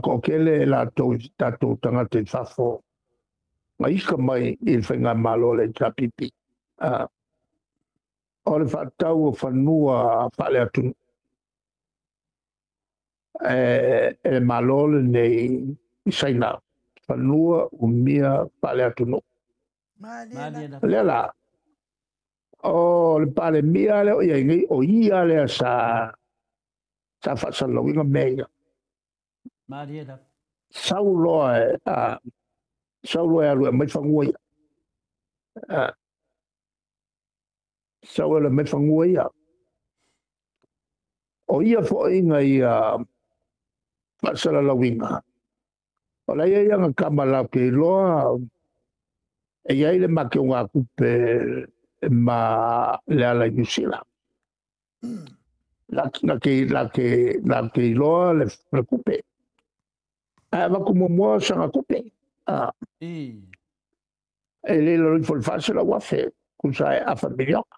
toatele latou i tatou tagata i fafo na ika mai i le faigamalo a le HRPP. O le faatau o fanua faale-atunuu e le Malo lenei i Saina, fanua umia faale-atunuu. Malie Lea la, o le Palemia lea o i ai nei, o ia lea sa faasalalauina mea ia. Malie lava. Sau loa e alu e aumai fanua ia. Sau e alu e aumai fanua ia. O ia foi na ia faasalalauina. O la ia na kama lau ke iloa e iai le makeuga tupe ma le ala i Niu Sila. La ke iloa le kupe. Ae avatu muamua sana kupe. E le lalo ifo i le 400,000, tusa e afa miliona.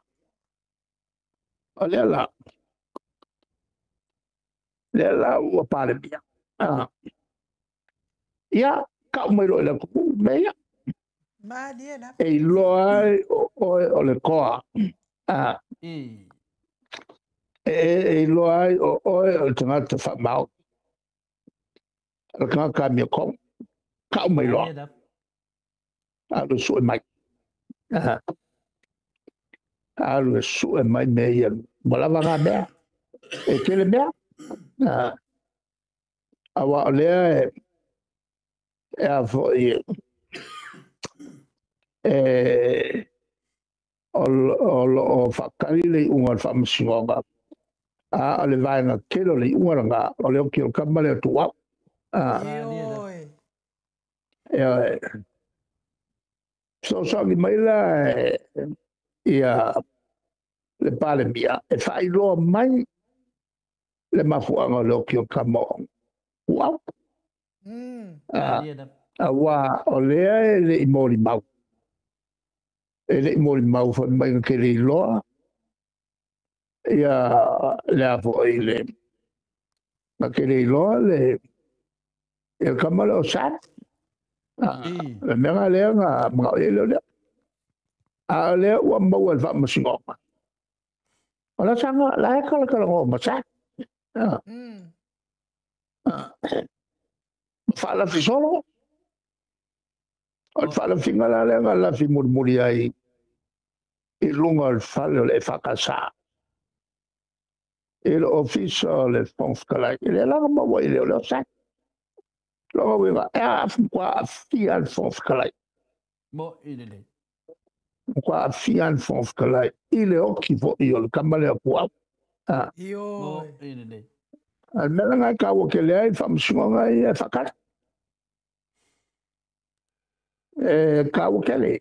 O lea la ua Palemia. Ia, kau mai loa i le atunuu mea ia. Malie lava. E iloa ai o le koa. E iloa ai o oe o le tagata faamaoni. O le tagata amiotonu. Kau mai loa. Alu e sue mai. Alu e sue mai mea ia. Ua lava ngā mea. E tele mea. Aua o lea e a foi e o lo faatali le iuga o le faamasinoga. A o le vaega tele o le iuga lena, o le oki o le kama lea tuuau. Ioe. Fesoasoani mai la ia le Palemia e faailoa mai le mafuaaga o le oki o le kama o Puau. Malie lava. Auā o lea e le i molimau. E le i molimau fai mai na te le iloa ia le a foi le na te le iloa le ia le tama lea o Sam. Le mea na lea na manao i ai le lea. A o lea ua maua e le faamasinoga. O la saga la e talatalanoa ma Sam. Faalafi solo. O le faalafiga la lea na lafi mulimuli ai i luga o le fale o le EFKS. I le ofisa o le Fofoga Fetalai. E le laga maua i le o lea o Sam. Lona uiga, e matua aafia le Fofoga Fetalai. Mo i lelei. Matua aafia le Fofoga Fetalai i le oti foi o le tama lea o Puau. Mo i lelei. A o le mea lena e taua tele ai le faamasinoga ia e faatali. E taua tele.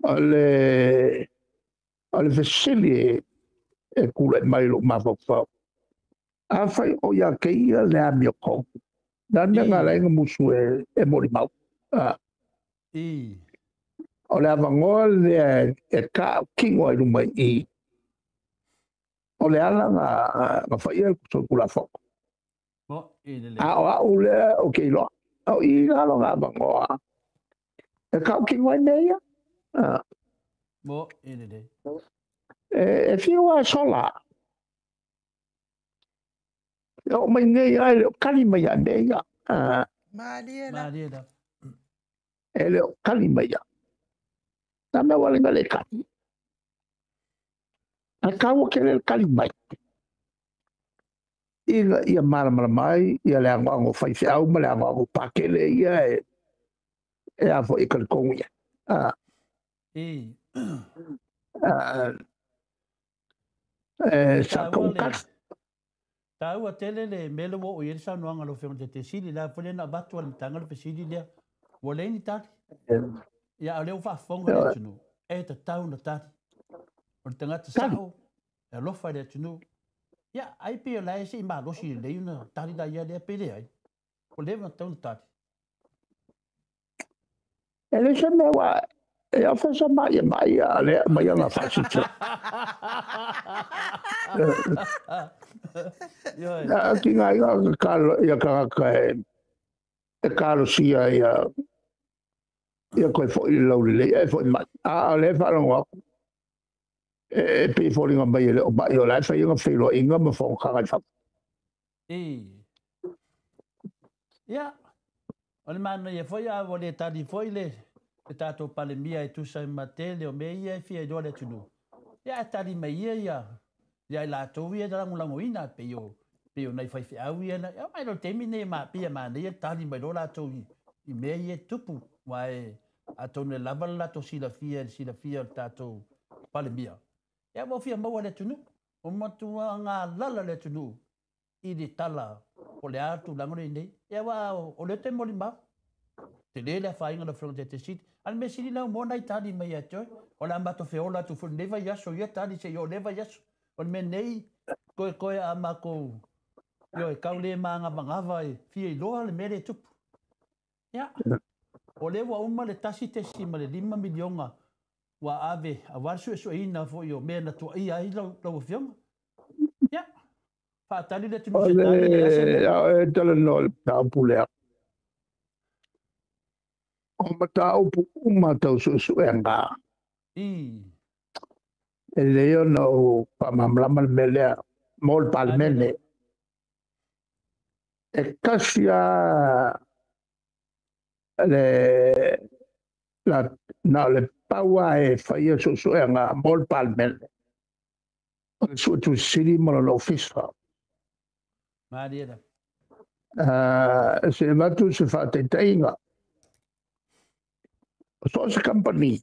O le fesili e tulai mai lou mafaufau. Afai o ia te ia le amiotonu, o le a le mea na ala ai ona musu e molimau? O le avanoa lea e tautino ai i luma i i, o le ala na faia le solitulafono. A o au lea ou te iloa, o i la lona avanoa e tautino ai mea ia. E fiu lava e sola. E oo mai nei lava e le o tali mai ia mea ia. Malie la. E le o tali mai ia. Na mea ua lenga le tali. Ae taua tele le tali mai. Ina ia malamalama ai ia le anoano o faifeau ma le anoano o pakele ia e a foi e talitonu ia. Sa tau tali. Taua tele le mea lea ua oo i ai le saunoaga a lau Afioga i le Taitaifono, le a foi lea na avatu a le amataga o le fesili lea, ua leai ni tali. Ia, a o lea ua faafofoga le atunuu, e tatau ona tali. O le tagata sao, e alofa i le atunuu. Ia, ai pei o la e se i malosi lelei ona tali la ia lea pe leai. Ua leva ona tatau ona tali. E leai se mea ua e ofa sa mai e mai a lea mai ana faasisa. Ki ngā inga ka ia tagata e kalosia ia ia koe foi le laulelei e foi mai. A o lea e faalogo atu e pei foliga mai e le o mai o la e fai ana feiloaiga ma fonotaga i fafo. Ia, o le manaia foi a ua le tali foi le tatou Palemia e tusa ai ma tele o mea ia e fia iloa le atunuu. Ia ae tali mai ia ia i latou ia e lagolagoina pei o nai faifeau ia. Ia mai loa le taimi nei pei e manaia le tali mai loa latou i mea ia e tupu. Aua atonu e lava le latou silafia i le silafia o le tatou Palemia. Ia ua fia maua le atunuu. Ua matua galala le atunuu i le tala o le a tulaga nei nei. Ia aua o lea te molimau. Tele le afaina o le Afioga i le Taitaifono. A o le mea sili la ua maua nai tali mai ia te oe. O le a matou feola atu foi i lenei vaiaso ia tali seia oo i lea vaiaso. O le mea nei, koekoe a matou, ioe, tau le magavagava e fia iloa le mea lea e tupu. Ia, o lea ua uma le 1.5 miliona ua ave aua le suesueina foi o mea na tuaia ai lau Afioga. Ia, faatali le atunuu se tali, e leai se mea. E talanoa i le mataupu lea. O mataupu uma tau suesuega. E lelei ona ou faamalamalama le mea lea mo le Palemene. E tasi lava na o le pau lava e faia suesuega mo le Palemene. O le Suetusi Sili ma lona ofisa. Se avatu se faataitaiga. O so o se kamupani,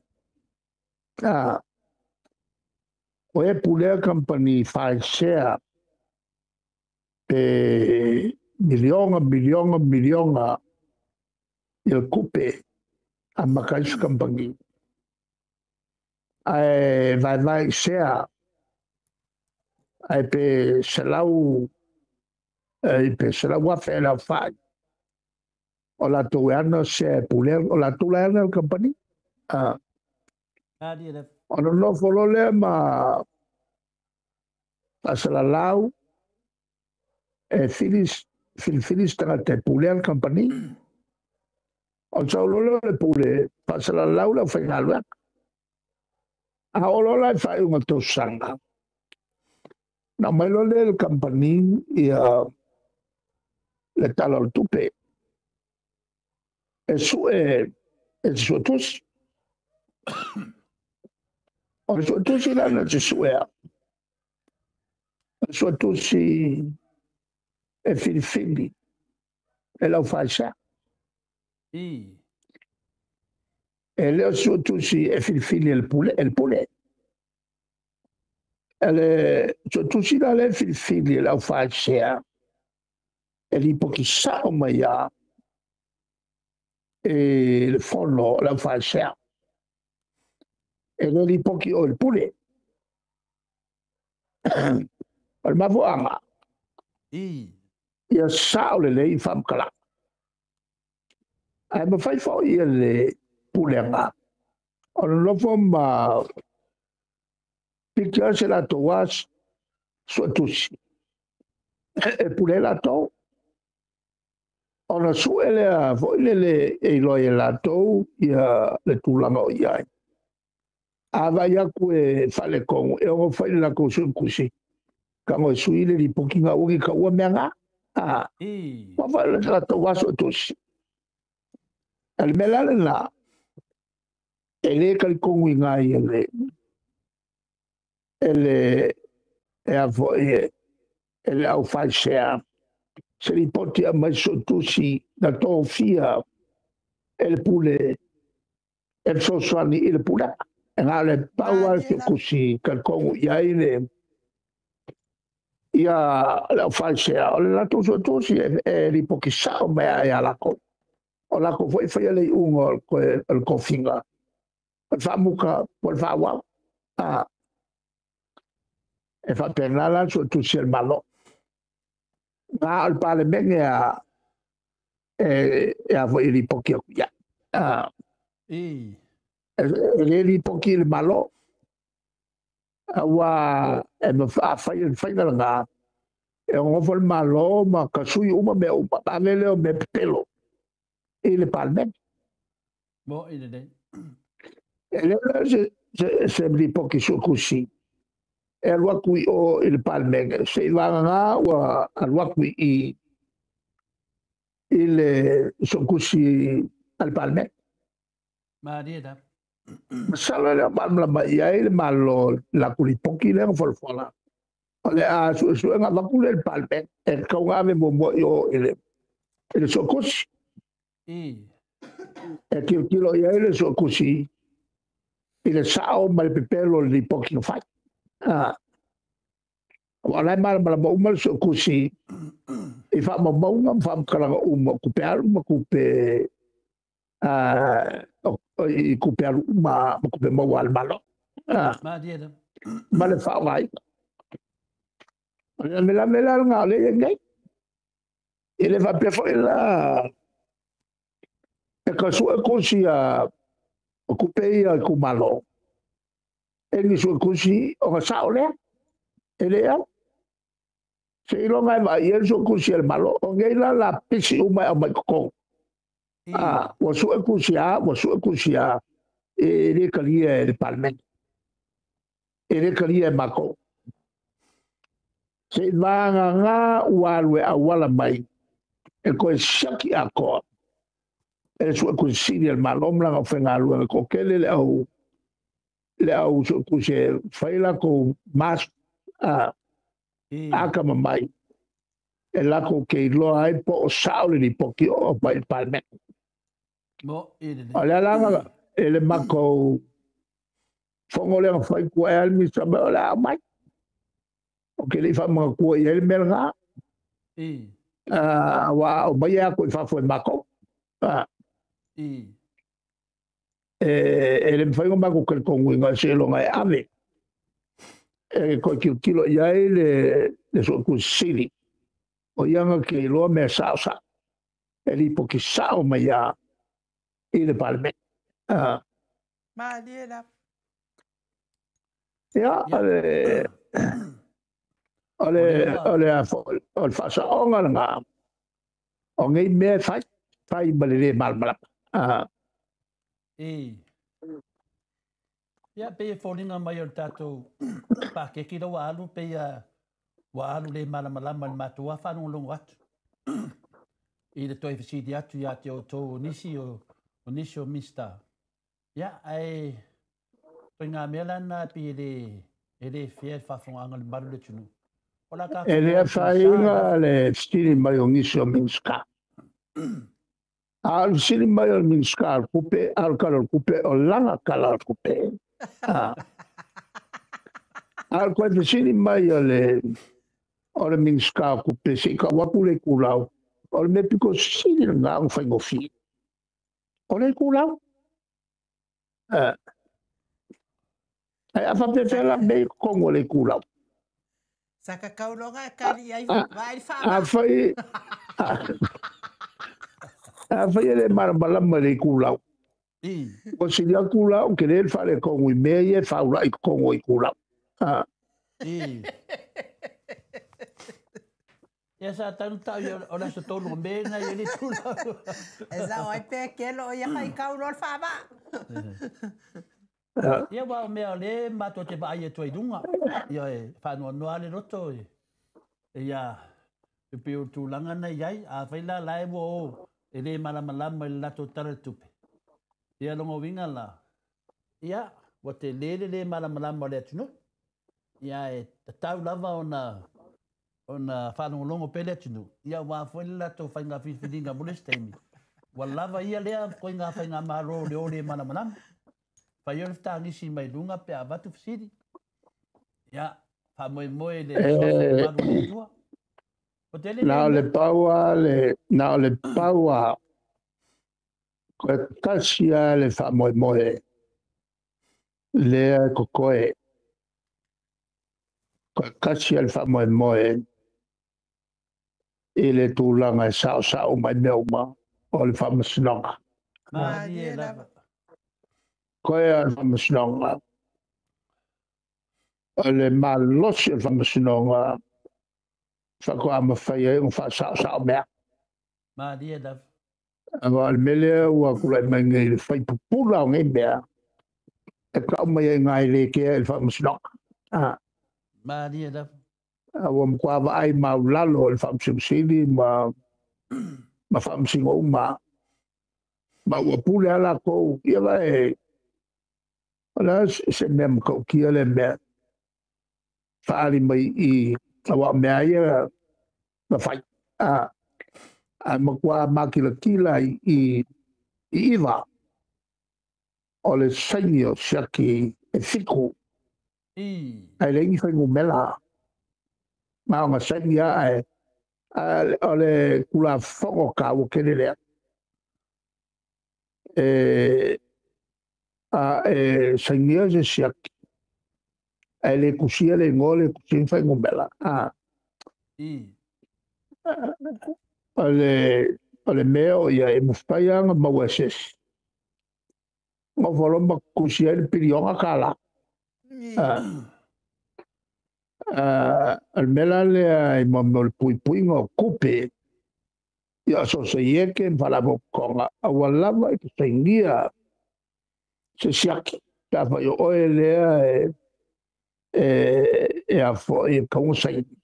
o e pulea kamupani faesea pe miliona, miliona, miliona i le kupe a maka isi kamupani. Ae vaevae i sea Ai pe selau e pe selau afe le aufai o latou e ana sea e pulea o latou la e ana le kamupani. Ona nofo loa lea ma faasalalau e filifili se tagata e pulea le kamupani. Ona sau loa lea o le pule faasalalau le aufaigaluega. A oo loa la i faaiuga o le tausaga, na aumai loa lea e le kamupani ia le Tala o le Tupe e sue e se suetusi. O le suetusi la na te suea, o le suetusi e filifili e lau faisea. E le o suetusi e filifili e le pule, e le pule. E le suetusi la le filifili e lau faisea, e lipoti sao mai a e le fono o lau faisea. E le lipoti o le pule. O le mafuaaga, ia sao lelei faamatalaga. Ae mafai foi e le pulega ona nofo ma piki lava se latou lava suetusi e pule ai latou. Ona sue lea foi lele e iloa ai e latou ia le tulaga o i ai. A vaai atu e faaletonu, e ono fai le latou suetusi, tago e sui le lipoti na aua ne i taua mea na. Ua fai le latou lava suetusi. A le mea la lena, e le talitonuina ai e le e a foi e le aufaisea se lipoti e aumai suetusi na tofia e le pule e fesoasoani i le pulega. E na o le pau lava le suetusi talitonu i ai le ia le aufaisea o le latou suetusi e lipoti sao mai lava ia latou. O latou foi e faia le iuga o le tofiga, o le faamuta po o le faaauau. E faapena la le suetusi a le Malo. Na o le Palemene a e a foi e lipoti atu i ai. E le lipoti i le Malo. Aua e afai le faiga lena, e nofo le Malo ma tasui uma mea uma, ave lea o mea pepelo i le Palemene. Mo i lelei. E le se lipoti suetusi e alu atu i o i le Palemene, se i vagana ua alu atu i le suetusi a le Palemene. Malie la. Masalo le malamalama i ai le Malo latou lipoti lea na folafola. O le a suesuega avatu lea i le Palemene, e tatau ona ave muamua i o i le suetusi. E tilotilo i ai le suetusi i le sao ma le pepelo o le lipoti na fai. Aua o la e malamalama uma le suetusi i faamaumauga ma faamatalaga uma o tupe alu ma tupe i tupe alu uma ma tupe maua a le Malo. Ma le faaaogaina. O le lavelave la lena o lea e i ai nei. E le faapea foi la e ka suetusi a o tupe ia itumalo. E ni suetusi ona sao lea. E le au. Seiloga e vaai ai le suetusi a le Malo. O nei la la pisi uma e aumai totonu. Ua suetusi a, ua suetusi a, e le talia e le Palemene. E le talia e matou. Se i vagana ua alu e auala mai e koe siaki atoa e le suetusi sili a le Malo ma lana aufaigaluega toatele le au suetusi e fai latou mask akamamai e latou ke iloa ai po o sao le lipoti o mai le Palemene. O le alaga e le matou fono lea na fai kua e ale misa mai o le a mai. O ke le i faamagatua i ai le mea lena. Aua o mai e ako i fafo e matou. E le mafai ona matou talitonuina seiloga e ave. E koe kilokilo i ai le Suetusi Sili, o ia na te iloa mea saosao, e lipoti sao mai lava i le Palemene. Malie lava. Ia, o le faasaoga lena o nei mea e fai, fai ma le lē malamalama. E. Ia, pei e foliga mai o le tatou paketi la ua alu, pei ua alu le malamalama i le matou lava faalogologo atu i le toe fesili atu ia te outou o nisi o Minisita. Ia, ae ituaiga mea la lena pei e le fair le faafofogaaga a le mamalu o le atunuu. O la E tatou le o afaina afaina le fesili mai o nisi o Minisita. A o le fesili mai o le Minisita o le Tupe, a o le Tala o le Tupe, o lana Tala o le Tupe. A o le toe fesili mai o le Minisita o Tupe se i tau atu le itulau, o le mea pito sili lena ona faigofie. O le itulau. Ae a faapefea la mea i totonu o le itulau? Sa kakauloga e kali ai vaai le A faama'a. fai a fai e le malamalama i le itulau, ua sili atu la o ke le faaletonu i mea ia e faula'i i totonu o itulau. Ia sa tanu tau ia o le aso 3 o Me na ia le itulau. E sao ai pe kelo o ia kai kaulo le faama'a. Ia ua o mea o le matou te vaai atu ai i luga. Ia e faanoanoa le loto e ia e pei o le tulaga na i ai. Afai la la e ua o e le malamalama i le latou Tala o le Tupe. Ia longa uiga la, ia ua tele le le malamalama o le atunuu. Ia e tatau lava ona faalogologo pea le atunuu. Ia aua foi le latou faiga filifiliga mo le isi taimi. Ua lava ia lea ituaiga faigamalo o le o le malamalama. Fai o le fetagisi mai luga pe a avatu fesili. Ia, faamoemoe le suafa mamalu o le Atua. O tele Na lea o le mea. pau lava le na o le pau lava koe tasi lava le faamoemoe lea e totoe, koe tasi lava le faamoemoe i le tulaga e saosao mai mea uma o le Faamasinoga. Malie Malie lava. Lava. Koe a le Faamasinoga, o le malosi o le Faamasinoga faatoa mafai ai ona faasaosao mea. Malie lava. Aua o le mea lea ua tulai mai nei i le faipupula o nei mea e tau mai ai nai le kea i le Faamasinoga. Malie lava. Ua matua vaai maulalo i le Faamasino Sili ma Faamasino uma ma ua pule lava latou ia vae o le a se mea matautia le mea faaali mai i aua o mea ia na fai ae matua makilatila i iva o le saini o siaki e 7 ae leai ni fuainumera na ona saini lava ae o le Tulafono taua tele lea e a e sainia se siaki ae le tusia le igoa, le tusia ni fuainumera o le mea o ia e mafai lava ona maua e se isi nofo loa ma tusi ai le piliona tala. O le mea la lea i mo o le puipuiga o tupe ia sosaiete ma faalapotopotoga aua lava i te sainia se siaki pe afai o oe lea e a foi e tatau ona saini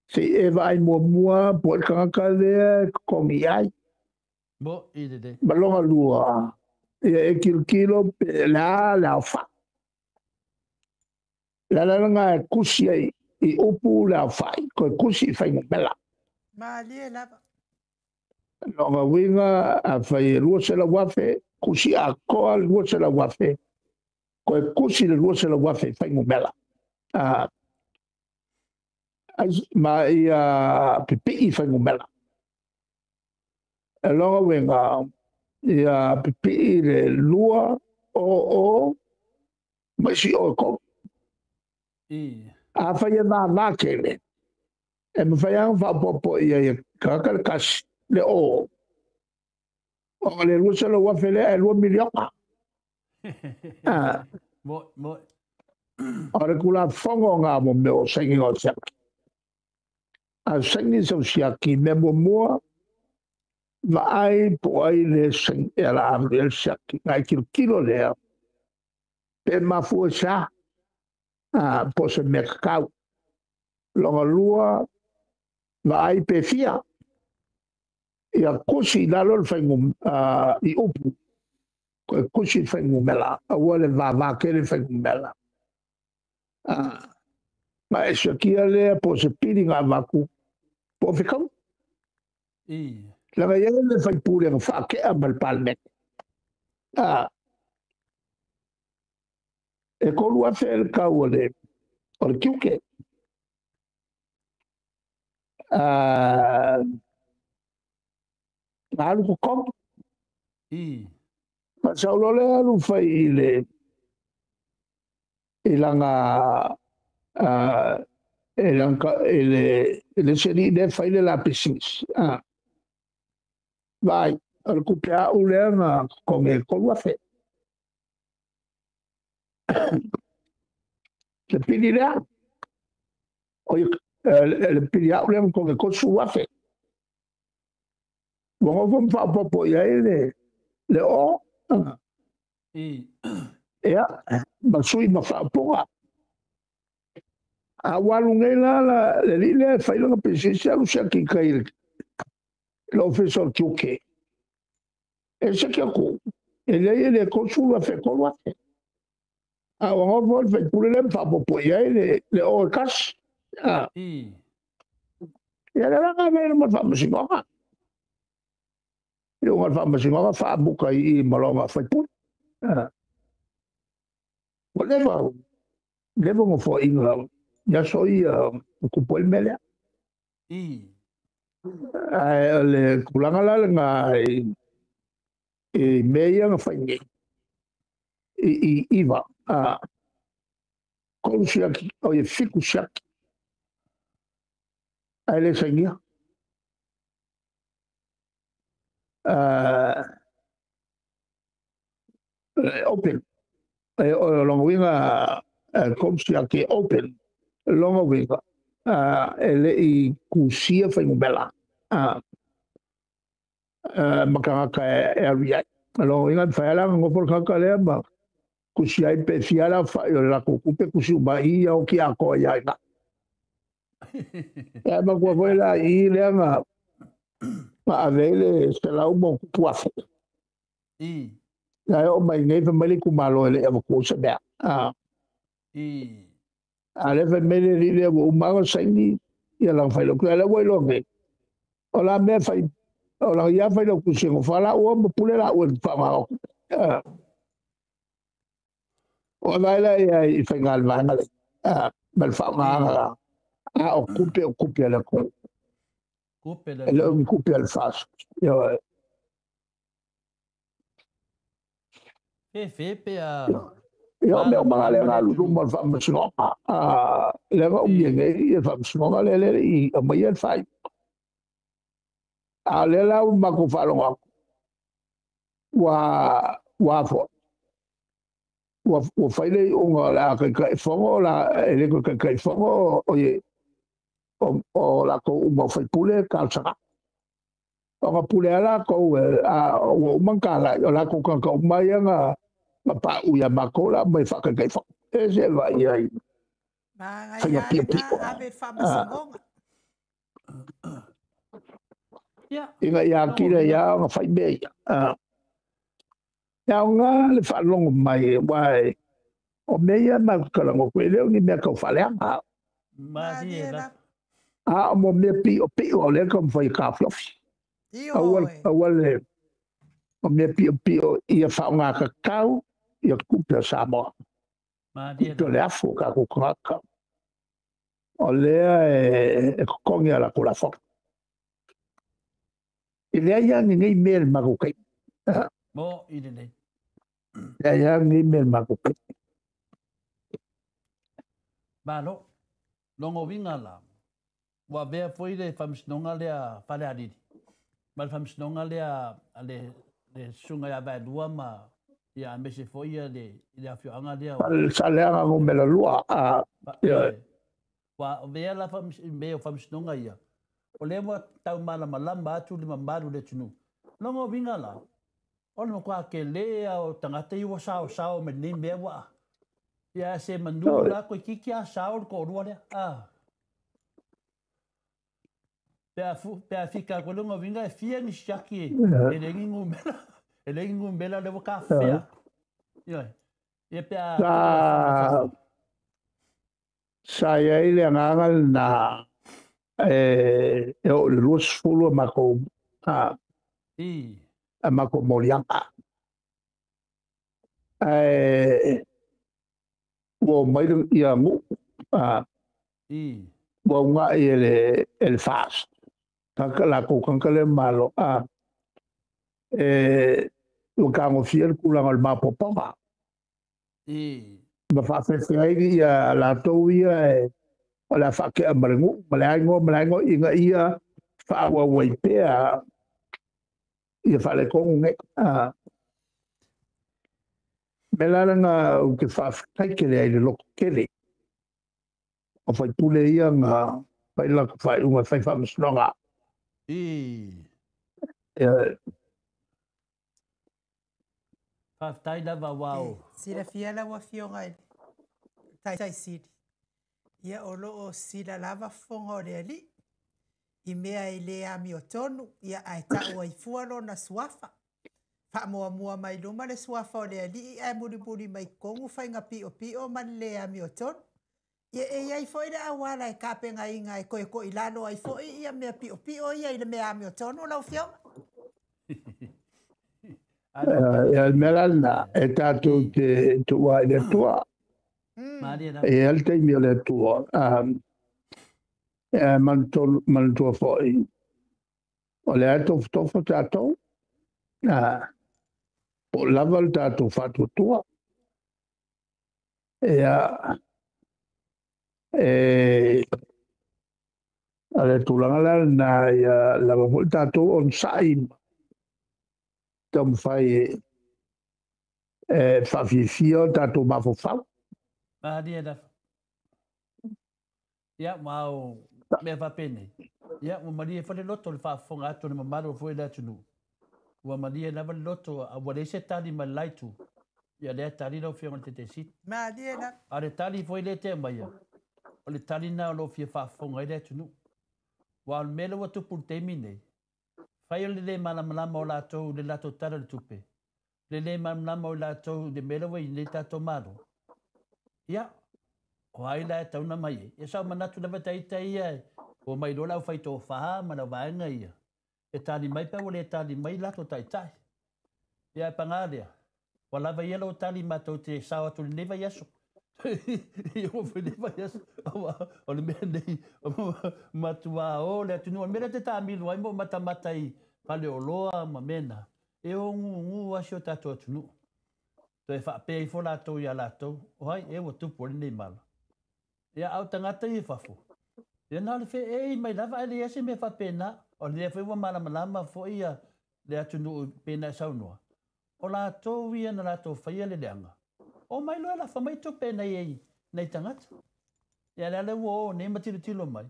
se i e vaai muamua po o le tagata lea e totogi ai. Mo i le le. Ma lona lua ia e kilokilo pe le a le aofai le ala lena e tusi ai i upu le aofai toe tusi i fuainumera. Malie lava. Lona uiga afai e 200,000, tusi atoa le 200,000, toe tusi le 200,000 i fuainumera ma ia pipii fuainumera. E lona uiga ia pipii le 2 o o ma isi o e 3. Afai e vavā tele, e mawhai anga whapopo ia ia kaka le kasi le o. O le 200,000 lea e 2 miliona. Mo, mo. O le kula fongo ngā mo mea o saini o siaki. A saini sau siaki me mua mua vaai po ai le saini e ala alu el siaki. Ngai kilo kilo lea pe mafua sa po se mea kakau. Longa lua vaai pe fia. Ia kusi lalo le whaingu i upu. Ko e kusi le whaingu mela. Aua le vava ke le whaingu mela. Ma e siakia lea po se pili ngā vaku. Po whikau. Langa ia le whaipule nga whaakea ma le palmek. E kolu afe le kau o le kiuke. Ngā alu kokong. Ma saulo le alu whai i le i langa e langa e le seni le whai le la pisis. Vai, o le kupe au lea nga kokong e kolu afe. Le pili lea. O le pili au lea nga kokong e kolu afe. Ua ngofo mwhaapopo ia e le o. Ia, ma sui ma whaaponga. A walu ngai la la le li le whai langa pisisi alu sia ki kai le office o kiuke. E se kia ku. E le e le konsulu a fe kolu afe. A ua ngofo le whaipule le mwhaapopo ia e le o e kasi. Ia le ranga mea ma whaamasingoga. I unga whaamasingoga whaamuka i malonga whaipule. Ua leva, leva ngo fo inga, ia so ia kupo il melea. Ai le kulanga la le ngā i me ia nga whai nei. I iwa. Kolu siaki, o ye fiku siaki. Ai le sangia. Open. E o longa winga kolu siaki open. Longa winga. E le i kusia whai ngubela. Makangaka e aru iai. Longa winga whai ala ngopol kaka lea ma kusia i pe fiala whai o la kukupe kusi uma i au ki a koa iai nga. E ma kua foi la i lea nga ma avele se lau mo kupu afe. Ia e o mai nei whamali ku malo ele ewa ku se mea. A le whamele li lea wa umanga saini ia lang whai loku. Ia le wai longe. O la mea whai, o la ia whai loku singo whala ua ma pule la ua wha oku. O lai la ia i whai ngā le le. Ma le wha ngā a o kupe le ku. Kupe le E le ungi kupe le fas. Ia Fe fe pe a Ia mea o mga le ngā lulu ma le whaamasingoga. Le nga umia nei ia whaamasingoga le le i a mai e le whai. A le la u mako whalonga aku. Ua fo. Ua whaile i unga la kai kai whango la e le kai kai whango o ye o la ko uma whaipule ka saka. O nga pule ala ko a ua umangka la o la ko ka umai nga ma pa u ia mako la mai whaka kai whango. E se va ia i Ma whainga ngai pio ale pio. na ave whaamasingoga. Ia. Inga ia kira ia nga whai mea ia. Ia o ngā le whalongo mai wai o mea ia mai kalango koe leo ni mea kau whaleanga. Ma Malie di la. la. A o mo mea pio pio o lea ka mwhai ka fiofi. I Aua oe. aua le o mea pio pio ia whaonga kakau ia kupe o Samoa. Ma di Kupe o la. le afu ka kukangaka. O lea e kokongi ala kula whaka. I lea ia ni nei mea le maku kai. Mo i le nei. Lea ia ni mea le maku kai. Malo. Lona uiga la, ua avea foi le faamasinoga lea Falealili ma le faamasinoga lea a le le susuga ia Vaelua ma ia aemaise foi ia le le afioaga lea o Saleaga numera 2. Ioe. Ua avea la mea o faamasinoga ia, o lea ua taumalamalama atu le mamalu o le atunuu. Lona uiga la, o le matua tele lava o tagata ia ua saosao mai lenei mea ua ia se manu la toeitiiti lava sao le toalua lea. A. Pe a, pe a fika atu ai lona uiga e fia ni siaki e leai ni numera, e leai ni numera lea ua tafefea atu. Ioe. Ia pe a Sa, sa i ai le agaga lena e oo i le 20 a matou a matou moliaga. Ae ua omai ia nuu ua uga'i e le FAST tagata latou tagata lea malo e ua tagofia le tulaga o le maopoopoga ma faafefea ai ia latou ia e o le a faatea ma le nuu ma le aigo ma le aigo ina ia faaauau ai pea ia faaletonu nei. Mea la lena ou te faafetai tele ai i le lototele o faipule ia na fai latou faaiuga e fai faamasinoga. Faafetai lava aua o. Silafia lau Afioga i le Taitai Sili, ia o lo o sila lava fofoga o le Alii i mea e le amiotonu, ia ae tau ai fua lona suafa. Faamuamua mai luma le suafa o le Alii ae mulimuli mai totonu faiga piopio ma le le amiotonu. Ia e i ai foi le auala e tapenaina e toe toilalo ai foi ia mea piopio ia i le mea amiotonu lau Afioga. Ia le mea la lena e tatou te tuua i le Atua. E i ai le taimi o le Atua. E manatua foi o lea e tofotofo tatou, po o lava le tatou faatuatua. Ia, e o le tulaga la lena ia lava foi tatou onosai ma taumafai e faafiafia o tatou mafaufau. Malie lava. Ia, ma o mea faapenei, ia, ua malie foi le loto i le faafofoga atu a le mamalu foi o le atunuu. Ua malie lava le loto, a ua leai se tali mai le la itu. Ia, lea e tali lau Afioga i le Taitaifono. Malie lava. A o le tali foi lea e te aumaia, o le tali lena o lo o fia faafofoga ai le atunuu. Aua o le mea lea ua tupu i le taimi lenei, fai o le lē malamalama o latou i le latou Tala o le Tupe, le lē malamalama o i latou i le mea lea ua i ai nei le tatou Malo. Ia, o ai la e tatau ona aumai ai? Ia sa ou manatu lava ta ita ia e omai loa le aufaitofa ma le auvaega ia e tali mai pe a ua le tali mai latou taitai. Ia ae paga lea, ua lava ia lou tali matou te sao atu i lenei vaiaso. I oo foi i lenei vaiaso, aua o le mea lenei matua o le atunuu. O le mea lea e te taamilo ai ma ou matamata i faleoloa ma mea na, e o gugu lava si o tatou atunuu. Toe faapea ifo latou ia latou, o ai ea ua tupu ai lenei mala? Ia, a o tagata ia i fafo, ia na o le feei mai lava ae leai se mea faapena. O lea foi ua malamalama foi ia le atunuu pei ona e saunoa, o latou ia na latou faia le leaga, omai loa e lafa mai tupe nai nai tagata. Ia lea lea ua o nei ma tilotilo mai,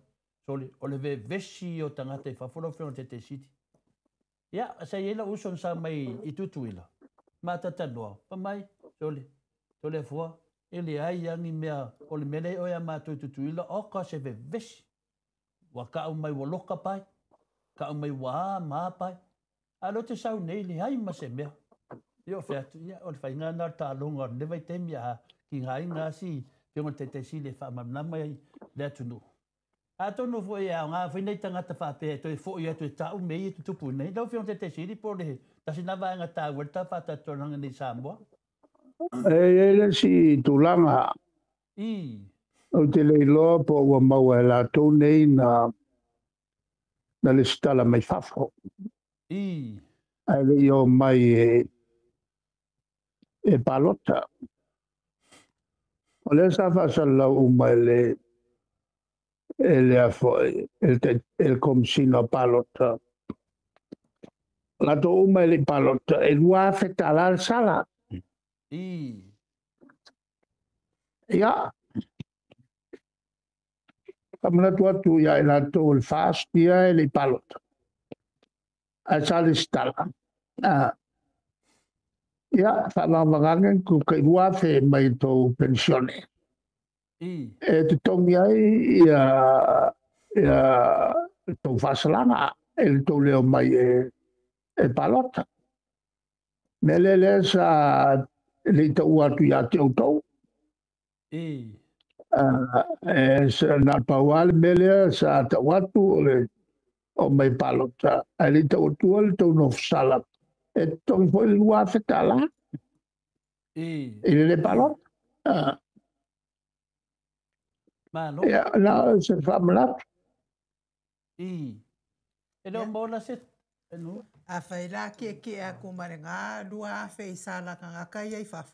sole, o le vevesi ia o tagata i fafo lau Afioga i le Taitaifono. Ia, sa i ai lou uso na sau mai i Tutuila, ma talatalanoa, fai mai, sole, Toleafoa, e leai lava ni mea, o le mea lea e i oe a matou i Tutuila, oka se vevesi. Ua tau mai ua loka pai, tau mai ua a ma a pai. A o lea ou te sau nei, leai ma se mea. Ia ou fai atu, ia, o le faiga lena o le taaloga o lenei vaitaimi, a tigaina lava si Afioga i le Taitai Sili e faamalamalama ai le atunuu. Atonu foi e aoga foi nai tagata faapea e toe foi atu e tau mea ia e tutupu nei. Lau Afioga i le Taitai Sili po o le tasi lena vaega taua ai le ta faatalatalanoaga nei i Samoa. E i ai le isi tulaga. Ou te le iloa po ua maua e latou nei na na lesitala mai fafo. Ae le i omai e palota. O lea sa faasalalau uma e le e le afo e le Komesina o Palota. Latou uma e le i palota e $2,000 le sala. Ia, faamanatu atu ia i latou o le FAST ia e le i palota ae sa lesitala. Ia, faavagavaga ane ku kai 2,000 mai tou penisione. E totogi ai ia ia tou faasalaga e le tou leo mai e palota. Mea lea lea sa le i taua atu ia te outou. E sa na pau lava le mea lea sa tau atu o le o mai palota ae le i tau atua le tou nofosala e totogi foi le $2,000 i le le palota. Malo. Ia, na o se faamanatu. E le o maua se nu. A fai la ke aku ma le ngā 2,000 i sala kangaka ia i fafo.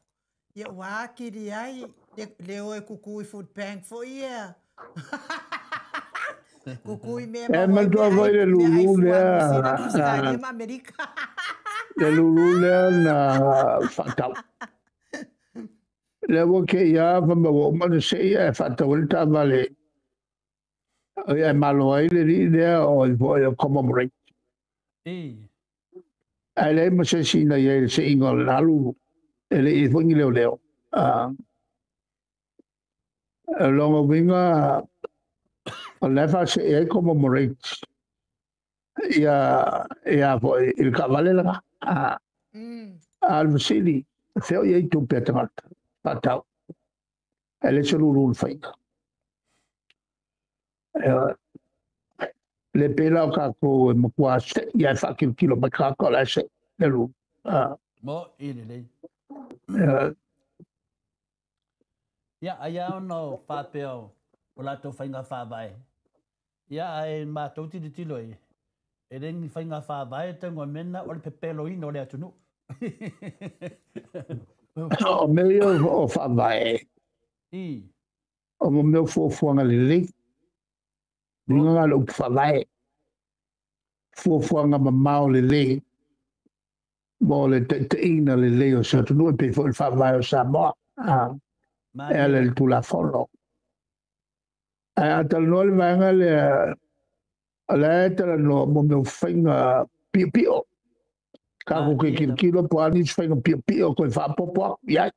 Ia ua akili ai le o e kuku i food bank fo ia. Kuku i mea E maua ai manatua mea foi ai le mea ai lulu fua lea New Zealand, Australia ma Amerika. Le lulu lea na faatau. Lea ua kēia fa ma ua uma ona se'i ae faatau ai le taavale e malo ai le alii lea o le foi o commemorate. Ae leai ma se isi na i ai i le seiga o le lulu e le i ai foi ni leoleo. O lona uiga o la e faasee ai commemorate ia ia foi i le taavale lena. A o le fesili, e fea o i ai tupe a tagata faatau ae leai se lulu na faia. Le pei la o tatou e matua se'i ae faakilokilo mai tagata o la e se'i le lulu. Mo i le lei. Ia, ai lava ona o faapea o latou faiga faavae. Ia, ae matou tilotilo i e le ni faiga faavae tauga mena o le pepeloina o le atunuu. O mea ia o faavae o mo mea o fuafuaga lelei. Uiga na o le upu faavae. Fuafuaga mamao lelei mo le taitaiga lelei o se atunuu e pei foi le faavae o Samoa e ala i le Tulafono. Ae a talanoa le vaega lea, o la e talanoa mo mea o faiga piopio. Tatou te tilotilo po o a nisi faiga piopio toe faaopoopo atu i ai.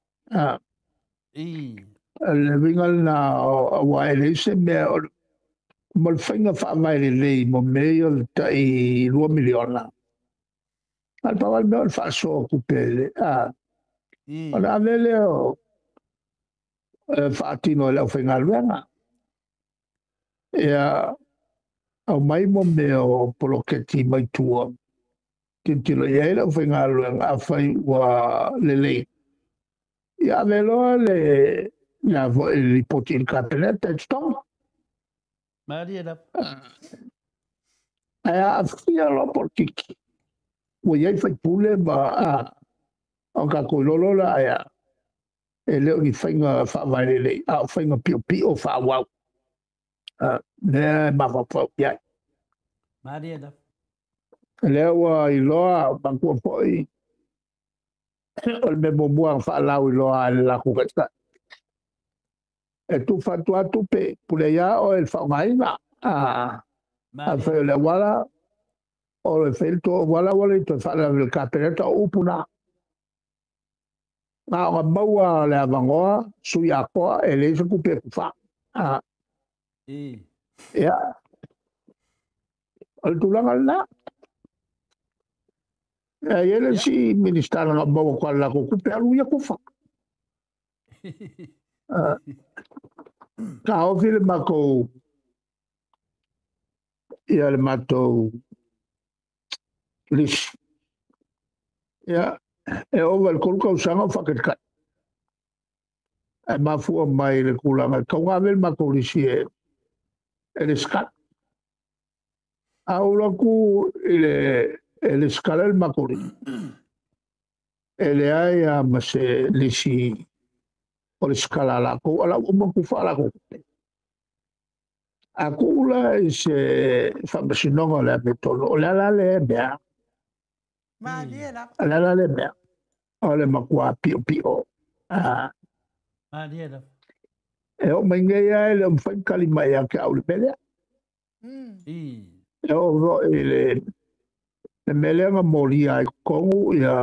Le uiga lena aua e leai se mea mo le faiga faavae lelei mo mea ia o le tai $2 miliona. A o le pau lava le mea o le faasoa tupe ona ave lea o faatino e le aufaigaluega. Ia aumai mo mea o poloketi mai tua. Tilotilo i ai le aufaigaluega afai ua lelei. Ia ave loa le le foi lipoti i le Kapeneta e totogi. Malie lava. Ae aafia loa polokiki. Ua i ai faipule ma o tatou iloa loa la ae e le o ni faiga faavae lelei a o faiga piopio faaauau. Lea e mafaufau i ai. Malie lava. Lea ua iloa manatua foi o le mea muamua na faalauiloa e le latou taitai. E tufa atu lava tupe, pule ai lava oe i le faaaogaina. Afai o le auala, o le fai le tou auala ua le toe faalave i le Kapeneta o upu na. Na ona maua le avanoa, sui atoa, e leai se tupe e tufa. Ia, o le tulaga lena. E i ai le isi Minisita na maua atu lava i le latou tupe, alu ia tufa. Taofi le matou ia le matou lisi. Ia, e ova i le 3 tausaga o faatalitai. Ae mafua mai i le tulaga e tatau ona ave le matou lisi e lesitala. A ou alu atu i le e lesitala le matou lisi, e leai lava ma se lisi o O le skala la ko ala uma ku fa la ko. A kula i se faamasinoga o le ametolo o le ala lea mea. Malie lava. O le ala lea mea. O le matua piopio. Malie lava. E oo mai nei lava e le o mafai ona tali mai ia te au i le mea lea. E oo foi i le mea lea na molia ai i totonu ia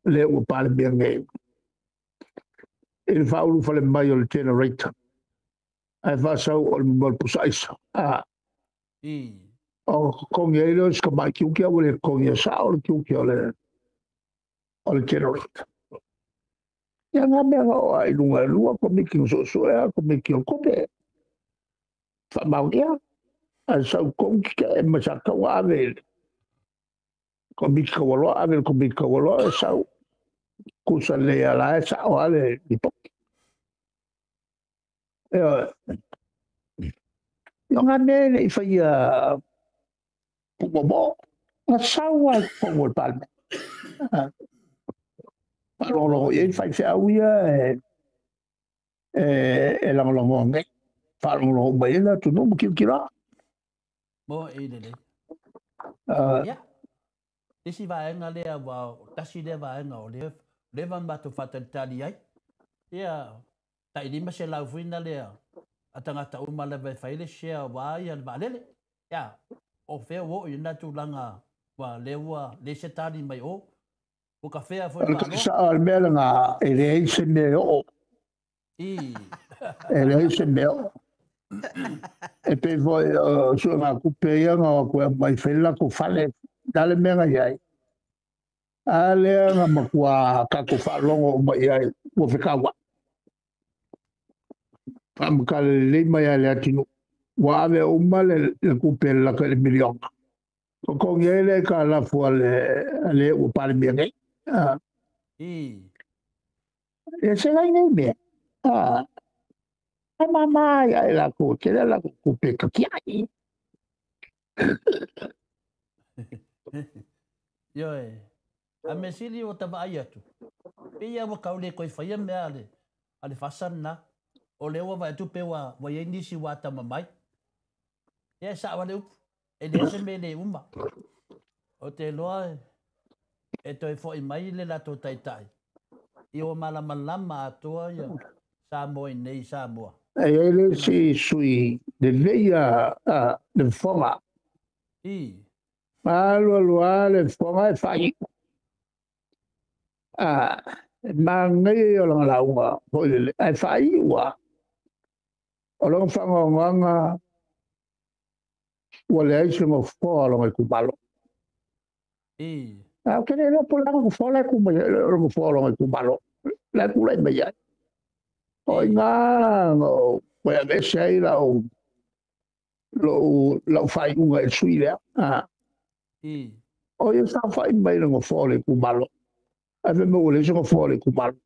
le ua Palemia nei i le faaulufale mai o le generator ae faasau o le mea o le pusa aisa. Ona totogi ai lea o si tamai tiute a ua le totogia sao le tiute o le generator. Ia ngā mea na oo i luga e lua komiti na suesuea, komiti o tupe. Faamaonia, ae sau tonu tetee mai sa tatau ona ave i le komiti taualoa, ave i le komiti taualoa e sau tusa lelei lava la e sao lava le lipoti. Ioe. Ia o ngā mea e le i faia puupoopo, na sau lava i totonu o le Palemene. Faalogologo i ai faifeau ia e lagolagoa nei. Faalogologo uma i ai le atunuu ma tilotilo. Mo e lelei. Ia. Le isi vaega lea ua tasi lea vaega o lea leva ona matou faatalitali ai. Ia, tai 500 foi na lea a tagata uma lava e fai le share aua ia le vaalele. Ia, o fea ua oo i lena tulaga ua lea ua leai se tali mai o. Ua kafea foi le O le Malo. Sao o le mea lena, e leai se mea e oo. E leai se mea e oo. E pei foi o suegatupe ia na o atu e aumai e fai le latou fale. O le a le mea na i ai? A lea na matua tatou faalogo uma i ai ua fetauai. Faamatala lelei mai lava e Leatinuu, ua ave uma le tupe e lata i le miliona. Totogi ai le aitalafu a le ua Palemia nei. E se ai nei mea. E mama ai ia i latou, e tele a latou tupe e tatiai. Ioe. A mea sili ua ta vaai atu, pei lava ua tau le toe faia mea a le fasa lena. O lea ua vaai atu pei ua i ai nisi ua atamamai. Ia e sao lava le upu, e leai se mea e le uma. Ou te iloa e toe foi mai le latou taitai, ia ua malamalama atoa ia Samoa i inei i Samoa. E i ai le isi sui lelei a le fofoga. Alu alu lava le fofoga e faaiu. E manaia ia o lana lauga foi lele, ae faaiu lava. O lona faanoanoaga ua leai se nofoa o lona itumalo. Ae ou te le iloa po o le a le nofoa la e tu mai ai, o le nofoa o lona itumalo la e tulai mai ai. O i ina na ou toe aveese ai lau faaiuga i le sui lea. O ia saofai mai i le nofoa o le itumalo, ae fai mai ua leai se nofoa o le itumalo.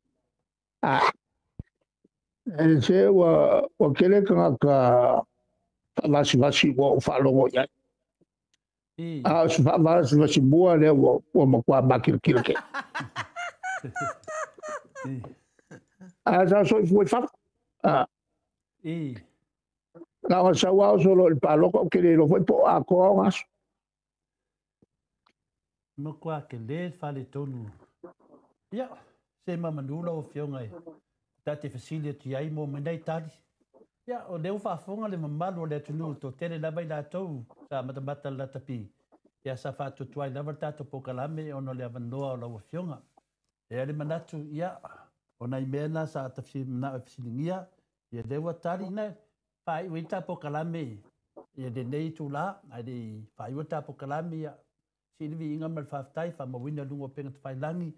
E se ua tele tagata faavasivasi ua ou faalogo i ai. A o se faavasivasi mua lea ua matua makilatila tele. Ae sa soifua i fafo. Na ona sau lava oso loa i le palota, ou te le iloa foi po o atoa ona aso. Matua tele le faletonu. Ia, se mamanu lau Afioga e ta te fesili atu i ai mo mai nai tali. Ia, o lea ua faafofoga le mamalu o le atunuu, toatele lava i latou sa matamata i le latapi. Ia, sa faatuatuai lava le tatou polokalame ona o le avanoa o lau Afioga. E i ai le manatu, ia, o nai mea na sa ta manao e fesiligia, ia lea ua tali, na faaiu ai le ta polokalame i lenei itula, ae le i faaiua le ta polokalame, ia, sii le viiga ma le faafetai, faamauina i luga o upega tafailagi,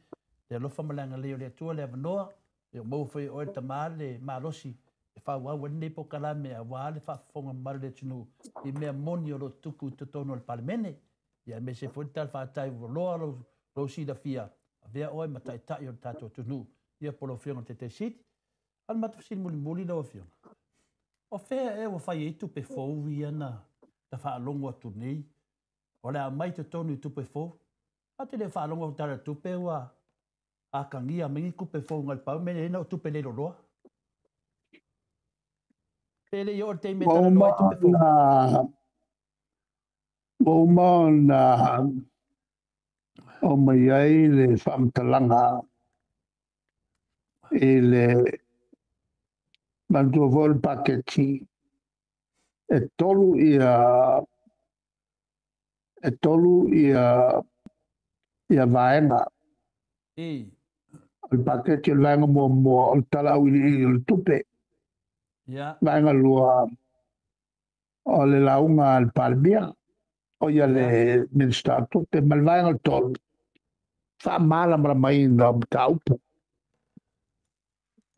le alofa ma le agalelei o le Atua le avanoa, ia ua maua foi e oe le tama le malosi e faaauau ai lenei polokalame aua le faafofoga mamalu o le atunuu i mea moni o lo o tutupu i totonu o le Palemene. Ia aemaise foi le tala faafetai ua loa lou silafia, avea oe ma taitai o le tatou atunuu, ia po o lau Afioga i le Taitai Sili. A o le matou fesili mulimuli lau Afioga, o fea ea ua fai ai tupe fou ia na ta faalogo atu nei, o le a aumai i totonu i tupe fou? Ou te le o faalogo atu i tala o le tupe ua atagia mai ni tupe fou nai le pau, mea nei na o tupe leiloloa. Pe le i oo le taimi e Ua talanoa uma ai tupe fou. ona ua uma ona aumai ai le faamatalaga i le manatua foi o le paketi e tolu ia e tolu ia ia vaega. O le paketi o le vaega muamua o le Tala Auiliili o le Tupe. Vaega lua o le lauga a le Palemia, o ia le Minisita o Tupe, ma le vaega tolu, faamalamalamaina o mataupu.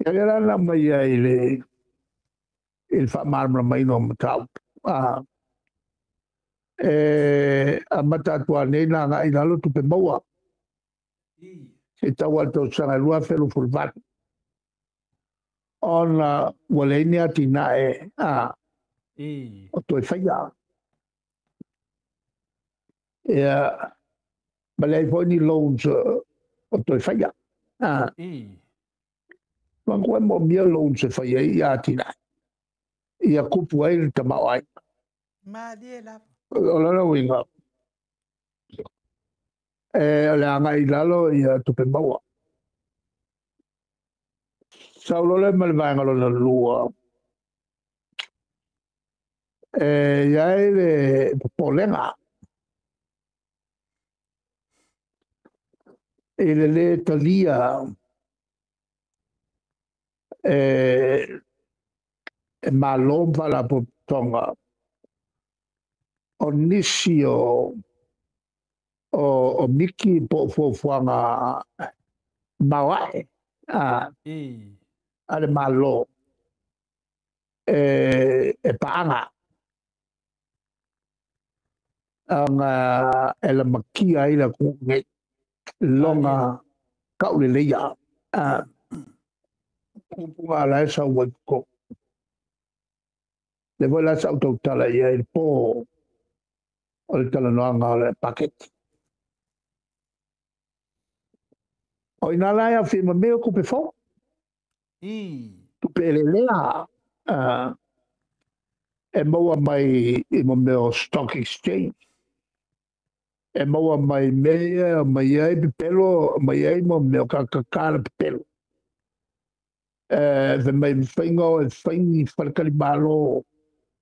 Ia lea la na aumai ai i le faamalamalamaina o mataupu. E amata atu nei na agai i lalo tupe maua. Se i tau lava i le tausaga e 2028. Ona ua leai ni atinae o toe faia. Ia, ma leai foi ni loans o toe faia. Manatua e moomia loans e fai ai atinae. Ia kupu ai le tamaoaiga. Malie lava. O lona uiga, o le agai i lalo ia tupe maua. Sau loa lea ma le vaega lona lua, e i ai le popolega i le lē talia e Malo ma Faalapotopotoga o nisi o miki po o fuafuaga maoae a le Malo e paaga ona e lamatia ai le atunuu nei lona tauleleia. Upuga la e sau ai totonu. Le foi la sa ou tautala i ai i le po o le talanoaga o le paketi. O ina la e aofia ma mea o tupe fou. Tupe elelea e maua mai i mea o stock exchange. E maua mai mea mai ai pepelo, mai ai mea o kakakala pepelo. E mai whainga o e whaingi wharekari malo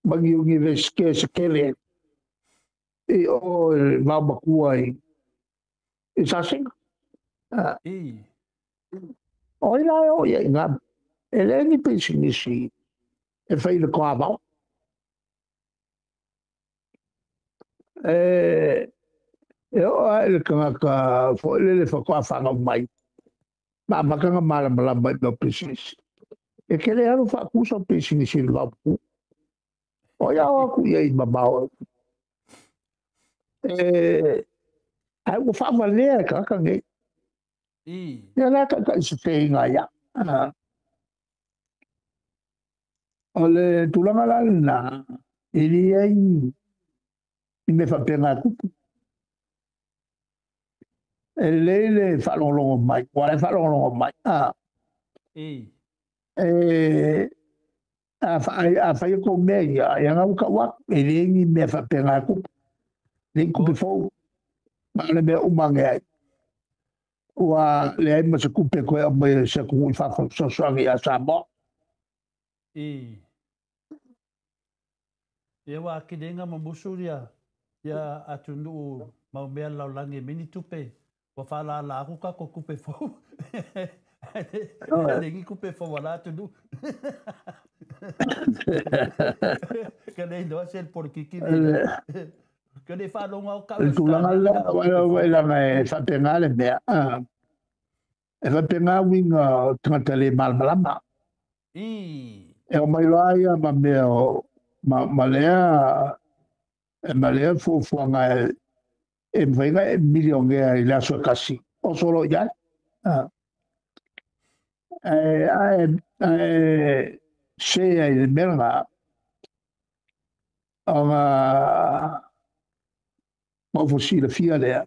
mangi ungi veske se kele i o e vau makua i sasinga. O i la o ia i ngā e le ni pisinisi e whai le koa vau. E o a le kangaka fo le le whakoa whangau mai. Ma makanga malamalama i mea pisinisi. E kele alu whaakusa pisinisi i le vau. O ia o aku ia i mamao. E ai ua whaavalea e kaka nei. Ia la ka i se te inga ia. O le tulaga la lena, e le ai i me whapenga kupu. E lei le whaalongolongo mai, ua le whaalongolongo mai. E a whai ko mea ia, ia ngau ka wak, e le ni mea whapenga kupu. Le kupe fou, ma le mea umange ai. Ua le ai ma se kupe koe o mai se kuku i whawhausosoangi a Samoa. Ia wa akilenga ma musu ia ia atunuu mau mea lalolagi e mini tupe ua faalālā aku kako kupe fou. E legi kupe fou a la atunuu. Ka le iloa se le polokiki le. Ka le faalogo au kau Le tulaga Ausetalia la i kako wa kupe wa fou. langa e whapenga le mea. E whapenga winga o tangata le malamalama. E o mai loa ia ma mea o ma lea e ma lea fuafuaga e mawhainga e milionea i le aso e kasi. O solo i ai. E se ai le mea nga o ngā maufosila fia lea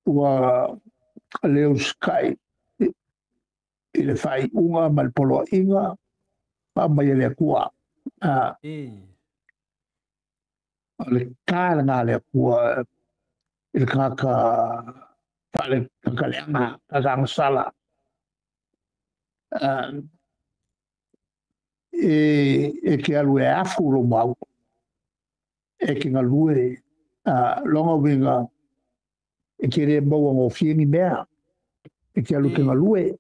ua leo sky i le whaiunga ma le poloaiga Faamai e le Atua. I. O le tālaga a le Atua i le tagata faale-tagata tagata agasala. E ke alu e afu lo mau, e ke galue, longa uiga e ke le maua gofie ni mea, e ke alu ke galue.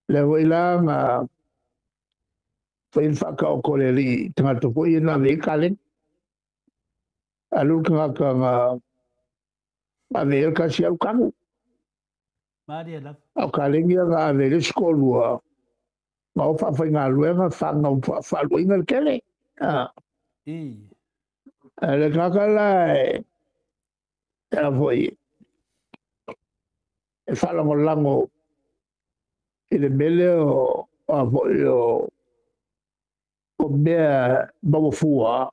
Le foi la ga fai le faataoto a le alii tagata foi ia na ave ai kaleni. Alu le tagata na ave ai le tasi alu tanu. Malie lava. A o kaleni ia na ave ai le isi toalua na o faafaigaluega fanau faaluaina le tele. I. Le tagata la e a foi e faalagolago i le mea lea o a foi o mea maua fua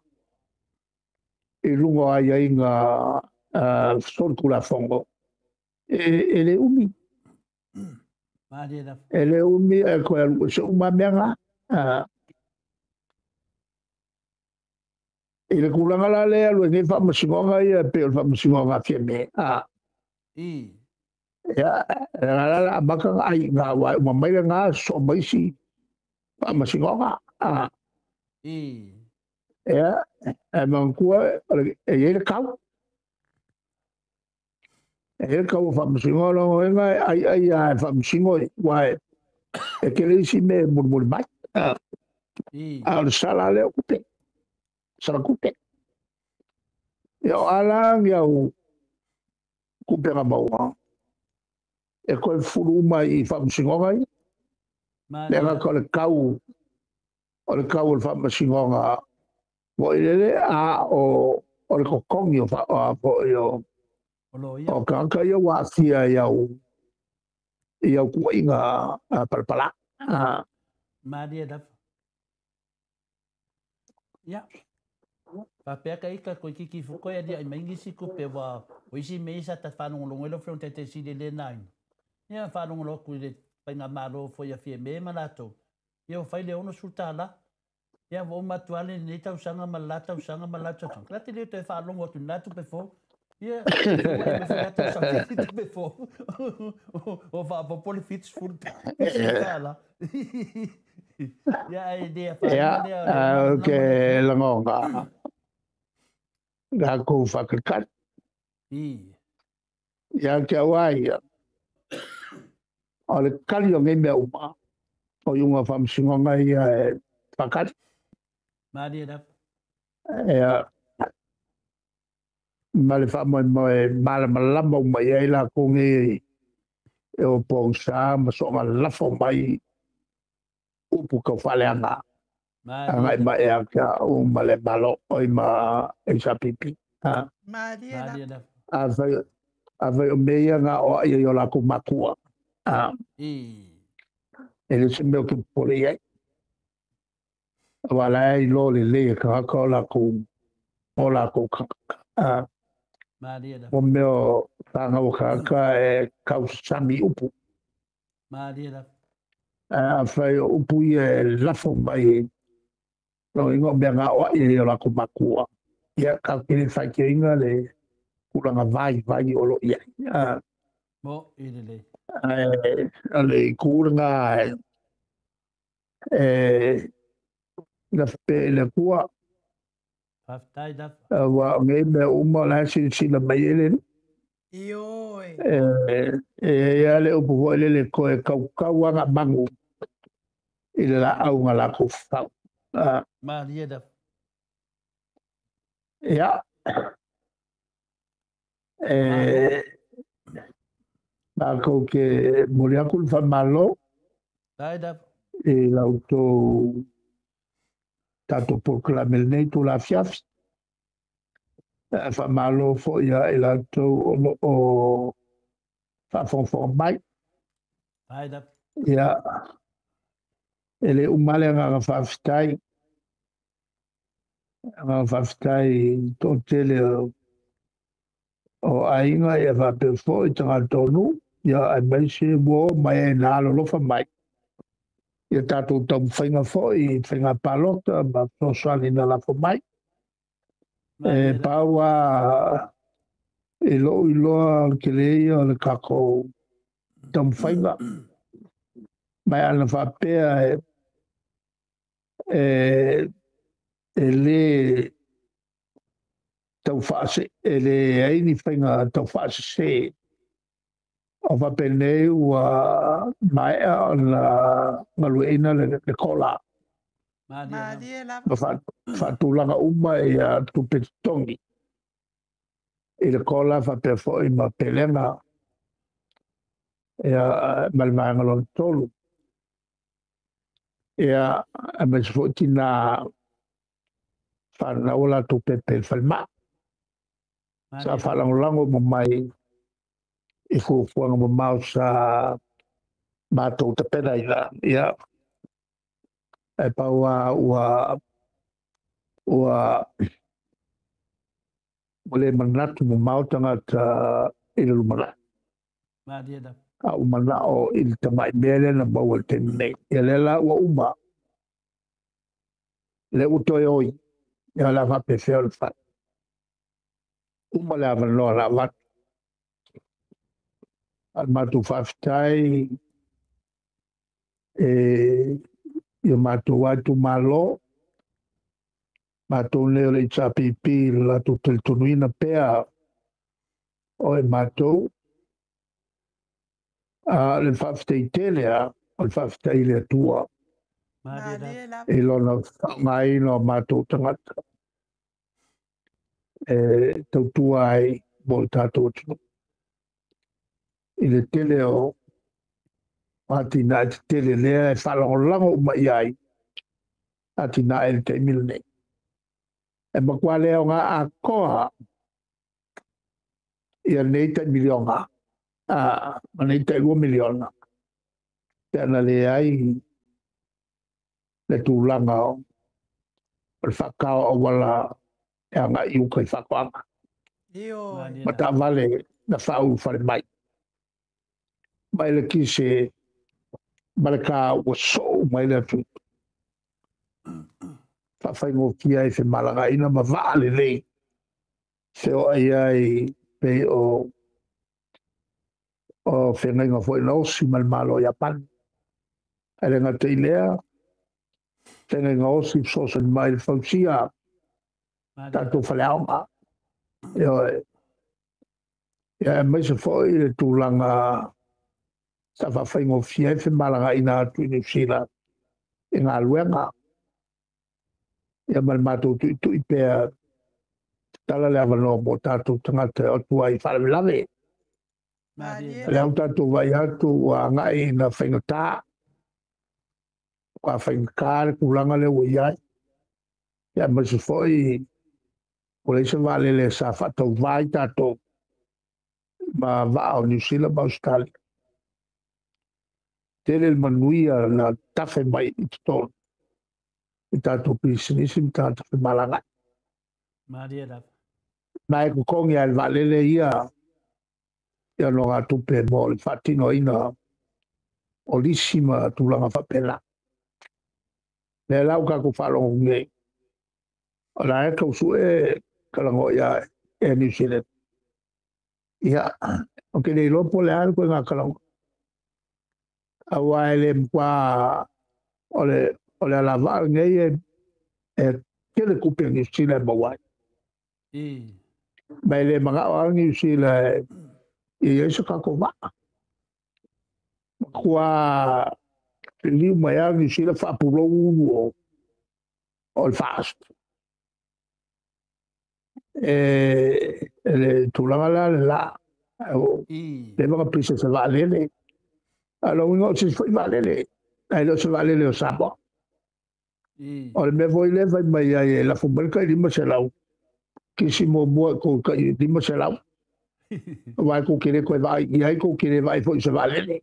i luga o aiaiga solitulafono e le umi. Malie lava. E le umi e koe alu se uma mea ngā. I le tulaga la lea alu e nei faamasinoga ia pei o le faamasinoga a Fiame. I. Ia, la la la amata na ai ngā wai uma mai le ngā so mai si faamasinoga. I. Ia, e manatua e i ai le kau. E i ai le kau o faamasinoga longa uiga e aiai lava e faamasino aua e tele isi mea e mulimuli mai. I. A o le sala lea o tupe. Sala tupe. Ia o a la ni au tupe na maua e toe fufulu uma i faamasinoga ia. Malie Le lava. agaga o le kau o le kau o le faamasinoga foi lele a o le totogi o foi o O loia. o tagata ia ua aafia i au tuuaiga palapala. Malie lava. Ia. Faapea ka ika koe kiki foko e alia i mai nisi kupe wa o isi mea sa ta whalongolongo ilo whio te sile le naina. Ia whalongolo aku i le painga malo fo ia fie me ma latou. Ia o fai le $60. Ia ua uma atu lava lenei tausaga ma le la tausaga ma le la tausaga. La te le toe faalogo atu i lena tupe fou. Ia, ua eme foi la tausaga i tupe fou. O faaopoopo le $70. Ia, ae le afaina Ia, lea o le ou malamalama te le lagona latou faakalikali. I. Ia te au a ia, o le kali o nei mea uma, o iuga o faamasinoga ia e faakali. Malie lava. Ia, ma le faamoemoe malamalama uma i ai latou nei e o pogisa ma soona lafo mai upu taufaaleaga Malie agai lava. mai ia te au ma le Malo oi ma HRPP. Malie lava. Malie lava. Afai o mea ia na o ai i o latou matua. I. E le o se mea ou te popole i ai. Aua la e iloa lelei e tagata o latou tagata. Malie lava. O mea o fanau o tagata e tausasami i upu. Malie lava. Afai o upu ia e lafo mai lona uiga o mea gaoai i o latou matua. Ia, tatou te le faitioina le tulaga vaivai o lo o i ai. Mo i lelei. Ae o le itu lena e nafe pea i le Atua. Faafetai lava. Aua o nei mea uma o la e silasila mai ai le Alii. Ioe. E i ai lava le upu foi lele toe tautau lava manu i le laau na latou fafau. Malie lava. Ia. E matou te momoli atu le faamalo Faafetai lava. i la outou tatou polokalame i lenei itula afiafi. Faamalo foi ia i latou o lo o faafogafoga mai. Faafetai lava. Ia, e le uma le agaga faafetai. Agaga faafetai i toatele o aiga ia faapea foi tagata o nuu, ia aemaise ua oo mai ai na alolofa mai. Ia tatou taumafaiga foi i faiga palota ma fesoasoani na lafo mai. E pau lava i lou iloa o le tele ia o le tatou taumafaiga. Ma ana faapea e le taufaase, e leai ni faiga taufaasese o faapenei ua maea ona galueaiina le kola. Ma faatulaga uma ia tupe totogi i le kola faapea foi ma pelega ia ma le vaega lona tolu. Ia aemaise foi tinā fanau o latou pepe i le falemai. Sa faalagolago uma mai i fuafuaga mamao sa matou tapenaina. Ia ae pau lava ua le manatu mamao tagata i le lumanai. A ua manao i le tamai mea lea na maua i le taimi nei. Ia lea la ua uma, lea ua toe oi, ia o le a faapefea ona fai. Uma le avanoa na avatu. A o le matou faafetai i o matou lava itumalo, matou nei o le HRPP i le latou talitonuina pea o e matou. A o le faafetai tele lava, o le faafetai i le Atua i lona faaaogaina o matou tagata e tautua ai mo le tatou atunuu. I le tele o atinae tetele lea e faalagolago uma i ai atinae i le taimi lenei. E matua le aoga atoa ia nei tai miliona, ma nei tai 2 miliona, pe ana leai le tulaga o le faatao auala e agai i uka i faatoaga. Ma taavale na faaulufale mai. Mai le kise ma le ka ua soo mai le atunuu. Faafaigofie ai femalagaaiga ma vaa lelei feoai ai pei o feagaiga foi na osi ma le Malo o Iapani. Ae le gata i lea, feagaiga osi fesoasoani mai i le fausia tatou faleaoga. Ia aemaise foi le tulaga sa faafaigofie ai femalagaaiga atu i Niu Sila i galuega. Ia ma le matou tuitui pea tatala le avanoa mo tatou tagata e o atu ai i faalavelave. O lea ua tatou vaai atu ua agai ina faigata. Ua faigata le tulaga lea ua i ai. Ia aemaise foi ua leai se vaalele sa faatauvā ai tatou ma vaa o Niu Sila ma Ausetalia. Tele le manuia na tafe mai i totonu i tatou pisinisi ma tagata femalagaai. Ma e totogi lava e le vaalele ia ia nogatupe mo le faatinoina o lisi ma tulaga faapena. Lea la ua tatou faalogo nei, o la e tau sue kalago ia Air New Zealand. Ia, o ke le iloa po o le a le koega kalago. Aua e le matua o le alavaa lenei e tele tupe a New Zealand e maua ai. Ma e le manao lava New Zealand e i ai se tatou vaa. Matua liliu mai lava New Zealand faapulou o le FAST. E le tulaga la le la. Leva na pisa se vaalele. A o le uiga o se isi foi vaalele. Ae le o se vaalele o Samoa. O le mea foi lea e fai mai ai e lafo mai le tai 500. Kisi muamua i kou tai 500. Aua e kou te le toe vaai i ai, kou te le vaai foi i se vaalele.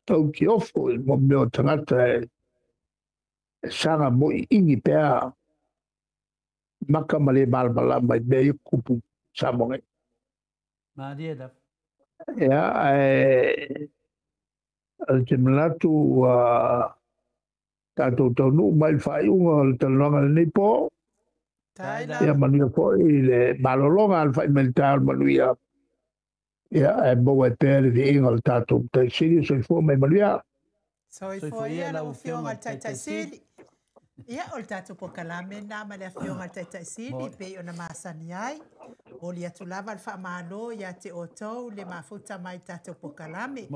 Tau te ofo i mo mea o tagata e saga moiiigi pea maka ma le malamalama i mea ia tutupu i Samoa nei. Ia, ae Ae te manatu ua tatou taunuu mai i le faaiuga o le talanoaga i lenei po. Ia manuia foi le malologa a le fai mai le taeao o le manuia. Ia ae maua ai pea le viiga o le tatou Matai Sili. Soifua ma ia manuia. Soifua ia lau Afioga i le Taitai Sili. Ia, o le tatou polokalame lena ma le Afioga i le Taitai Sili e pei ona masani ai. Momoli atu lava le faamalo ia te outou le mafuta mai i le tatou polokalame.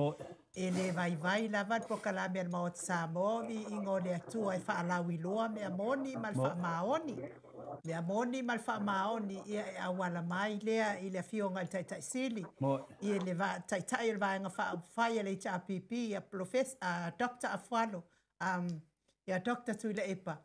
E le vaivai lava le polokalame a le Maota Samoa, viiga o le Atua e faalauiloa mea moni ma le faamaoni. Mea moni ma le faamaoni, ia e auala mai lea i le Afioga i le Taitai Sili, i le Taitai o le Vaega Faaupufai a le HRPP, ia Doctor Afualo, ia Doctor Tuilaepa,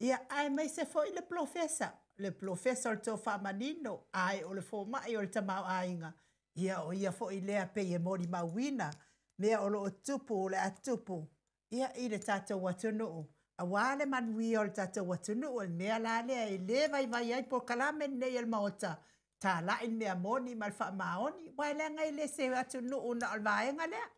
ia aemaise foi le Polofesa, le Polofesa o le Tofa Manino, ae o le Fomai o le Tamaoaiga, ia o ia foi lea pei e molimauina mea o lo o tupu, o le a tupu, ia i le tatou atunuu, aua le manuia o le tatou atunuu. O le mea la lea e le vaivai ai polokalame lenei a le Maota, talai le mea moni ma le faamaoni, aua leaga e le se atunuu na o le vaega lea,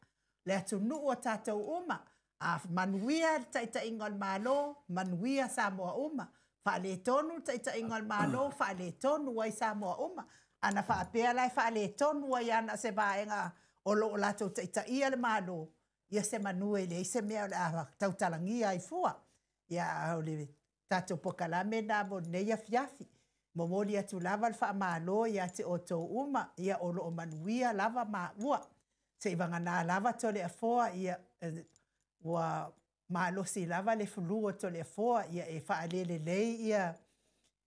le atunuu o tatou uma. A manuia le taitaiga o le Malo, manuia Samoa uma. Faaletonu le taitaiga o le Malo, faaletonu ai Samoa uma. Ana faapea la e faaletonu ai lava na o se vaega o lo o latou taitaia le Malo, ia se manu e leai se mea o le a tautalagia ai fua. Ia, a o le tatou polokalame lena mo lenei afiafi. Momoli atu lava le faamalo ia te outou uma, ia o lo o manuia lava maua. Seivagana lava Toleafoa, ia ua malosi lava le flu o Toleafoa, ia e faalelelei ia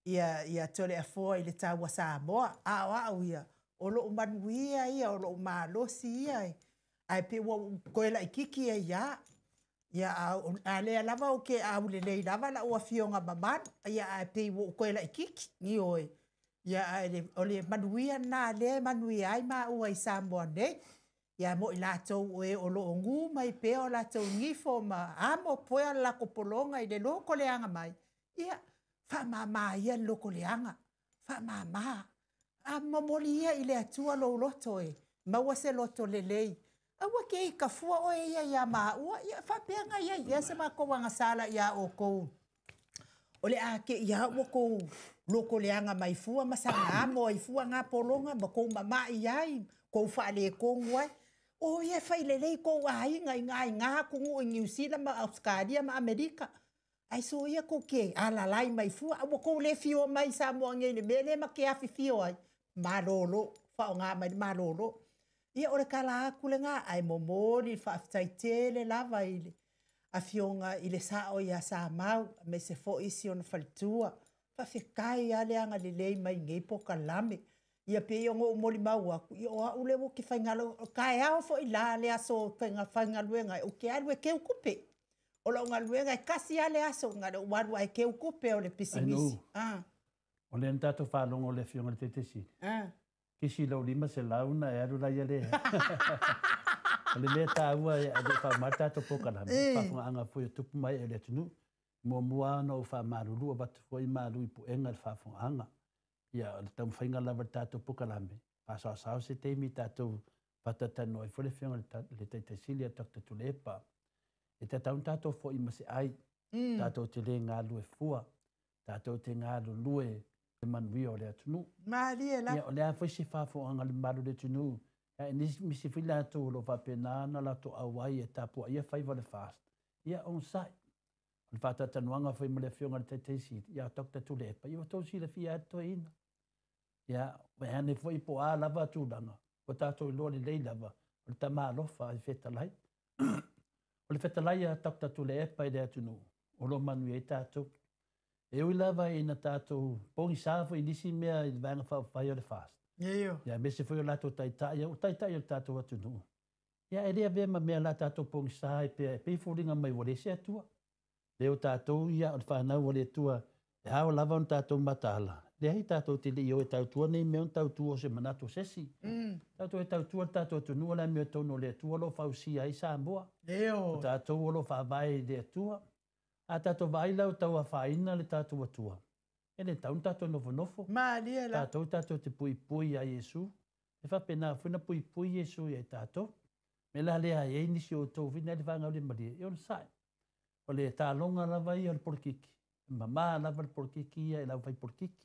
ia ia Toleafoa i le taua Samoa. A o au ia, o lou manuia ia, o lou malosi ia, ae pei ua ou toe laititi ai lava. Ia, a lea lava ou te aulelei lava lau afioga mamalu, ia ae pei ua ou toe laititi, ioe. Ia, ae o le manuia lena lea e manuia ai maua i Samoa nei. Ia mo i latou o e o lo o gu mai pea o latou nifo ma amo pea le latou pologa i le lotoleaga mai, ia, faamama ia le lotoleaga, faamama. A momoli ia i le Atua lou loto e maua se loto lelei. Aua ke i ka fua oe ia iā maua, ia faapea na i ai ea se matou agasala iā outou. O le a te i a ua tou lotoleaga mai fua ma saga amo ai fua ngā pologa ma tou mama'i ai, tou faaletonu ai. O ia e fai lelei tou aiga i ngā i ngā atunuu i Niu Sila ma Ausetalia ma Amerika. Ae soia tou te alalai mai fua, a ua tou le fio mai i Samoa nei i le mea lea ma te afifio ai, malolo, faaaoga mai le malolo. Ia o le tala atu lena, ae momoli le faafetai tele lava i le Afioga i le Sao ia Samau, aemaise foi si ona faletua. Faafetai lava le agalelei mai i nei polokalame. Ia pei ona ou molimau atu, ia o au lea ou te faigaluega, o taeao foi la le aso faigaluega ai, ou te alu e keu tupe. O lau galuega e tasi lava le aso, na o le ou alu lava e keu tupe o le pisinisi. O lea na tatou faalogo i le Afioga i le Taitaiseili. Kisi i lou 500 ona e alu laia lea. O le mea taua e le i faaaoga le tatou polokalame, o faafofogaaga foi a tupu ma ee o le atunuu. Muamua lava ona ou faamalulu avatu foi malu i puega i le faafofogaaga. Ia, o le taumafaiga lava o le tatou polokalame, faasaosao se taimi tatou faatatalanoa ai foi le Afioga i le Taitaisili ia Doctor Tuilaepa. E tatau ona tatou foi ma se ai, tatou te le galulue fua, tatou te galulue le manuia o le atunuu. Malie lava. Ia, o le a foi se faafofogaaga a le mamalu o le atunuu, ae nisi foi latou o lo o faapena ona latou auai e tapuaia faiva o le FAST, ia onosai. O le faatatalanoaga foi ma le Afioga i le Taitaisili, ia Doctor Tuilaepa, ia ua outou silafia lava le toeaina. Ia, e ane foi po o a lava tulaga, ua tatou iloa lelei lava, o le tama alofa e fetalai. O le fetalai a Doctor Tuilaepa i le atunuu, o lo o manuia ai tatou. E ui lava ina tatou pogisa foi i nisi mea i le Vaega Faaupufai o le FAST, ia aemaise foi o latou taitai, o taitai o le tatou atunuu, ia e le avea ma mea la tatou pogisa ai pea e pei e foliga mai ua leai se Atua. Lea o tatou ia o le fanau a le Atua e ao lava ona tatou mataala, leai tatou te le i o e tautua nei mea ona tautua o se manatu o se isi. Tatou e tautua le tatou atunuu o le amiotonu o le Atua o lo o fausia ai Samoa. O tatou o lo o faavae i le Atua. A tatou vaai la ua tau afaina le tatou Atua, e le tatau ona tatou nofonofo. Malie la. Tatou tatou te puipui ia Iesu, e faapena foi ona puipui Iesu ia i tatou. Mea la lea e i ai nisi o outou foi na le faagaulemalie, e onosai. O le taloga lava ia o le polokiki, e mama lava le polokiki ia i le aufai polokiki.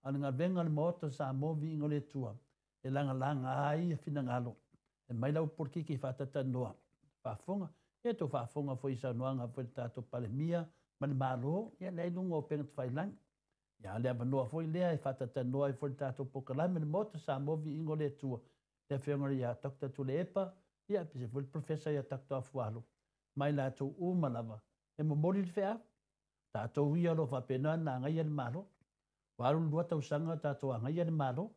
A o le galuega a le Maota o Samoa viiga o le Atua, e lagalaga ai ia finagalo, e aumai le au polokiki e faatatalanoa, faafofoga. Ia tou faafofoga foi i saunoaga foi a le tatou Palemia ma le Malo, ia lea i luga o upega tafailagi. Ia a o le avanoa foi lea e faatatalanoa ai foi le tatou polokalame le Maota o Samoa viiga o le Atua, le Afioga ia Dr. Tuilaepa, ia aemaise foi le Professor ia Dr. Afualo, ma i latou uma lava e momoli le feau. Tatou ia o lo o faapena ona agaia le Malo. Ua alu le 2 tausaga o tatou agaia le Malo,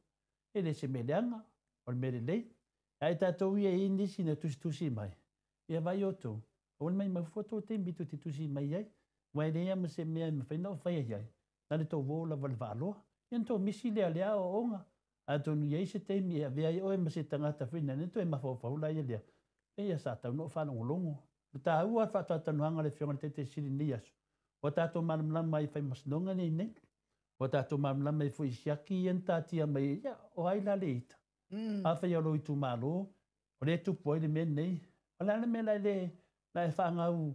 e le se mea leaga, o le mea lelei. Ae tatou ia e i ai nisi na tusitusi mai, ia vaai outou, aua le maimau fua tou taimi tou te tusi mai ai, aua e leai lava ma se mea e mafai ona ou faia i ai, na o le tou o lava i le vaaloa. Ia ona tou misi lea o le aoaoga, atonu e i ai se taimi e avea ai oe ma se tagata foi lea, ona toe mafaufau laia lea, ia sa tatau ona ou faalogologo. O le taua o le faatalatalanoaga a le Afioga i le Taitaifono i lenei aso, ua tatou malamalama ai i faimasinoga nei nei, ua tatou malamalama ai foi i siaki ia na taatia mai, ia o ai la le ita? Afai o lou itumalo, o lea e tupu ai le mea lenei, o le a le mea la e le, la e faagau,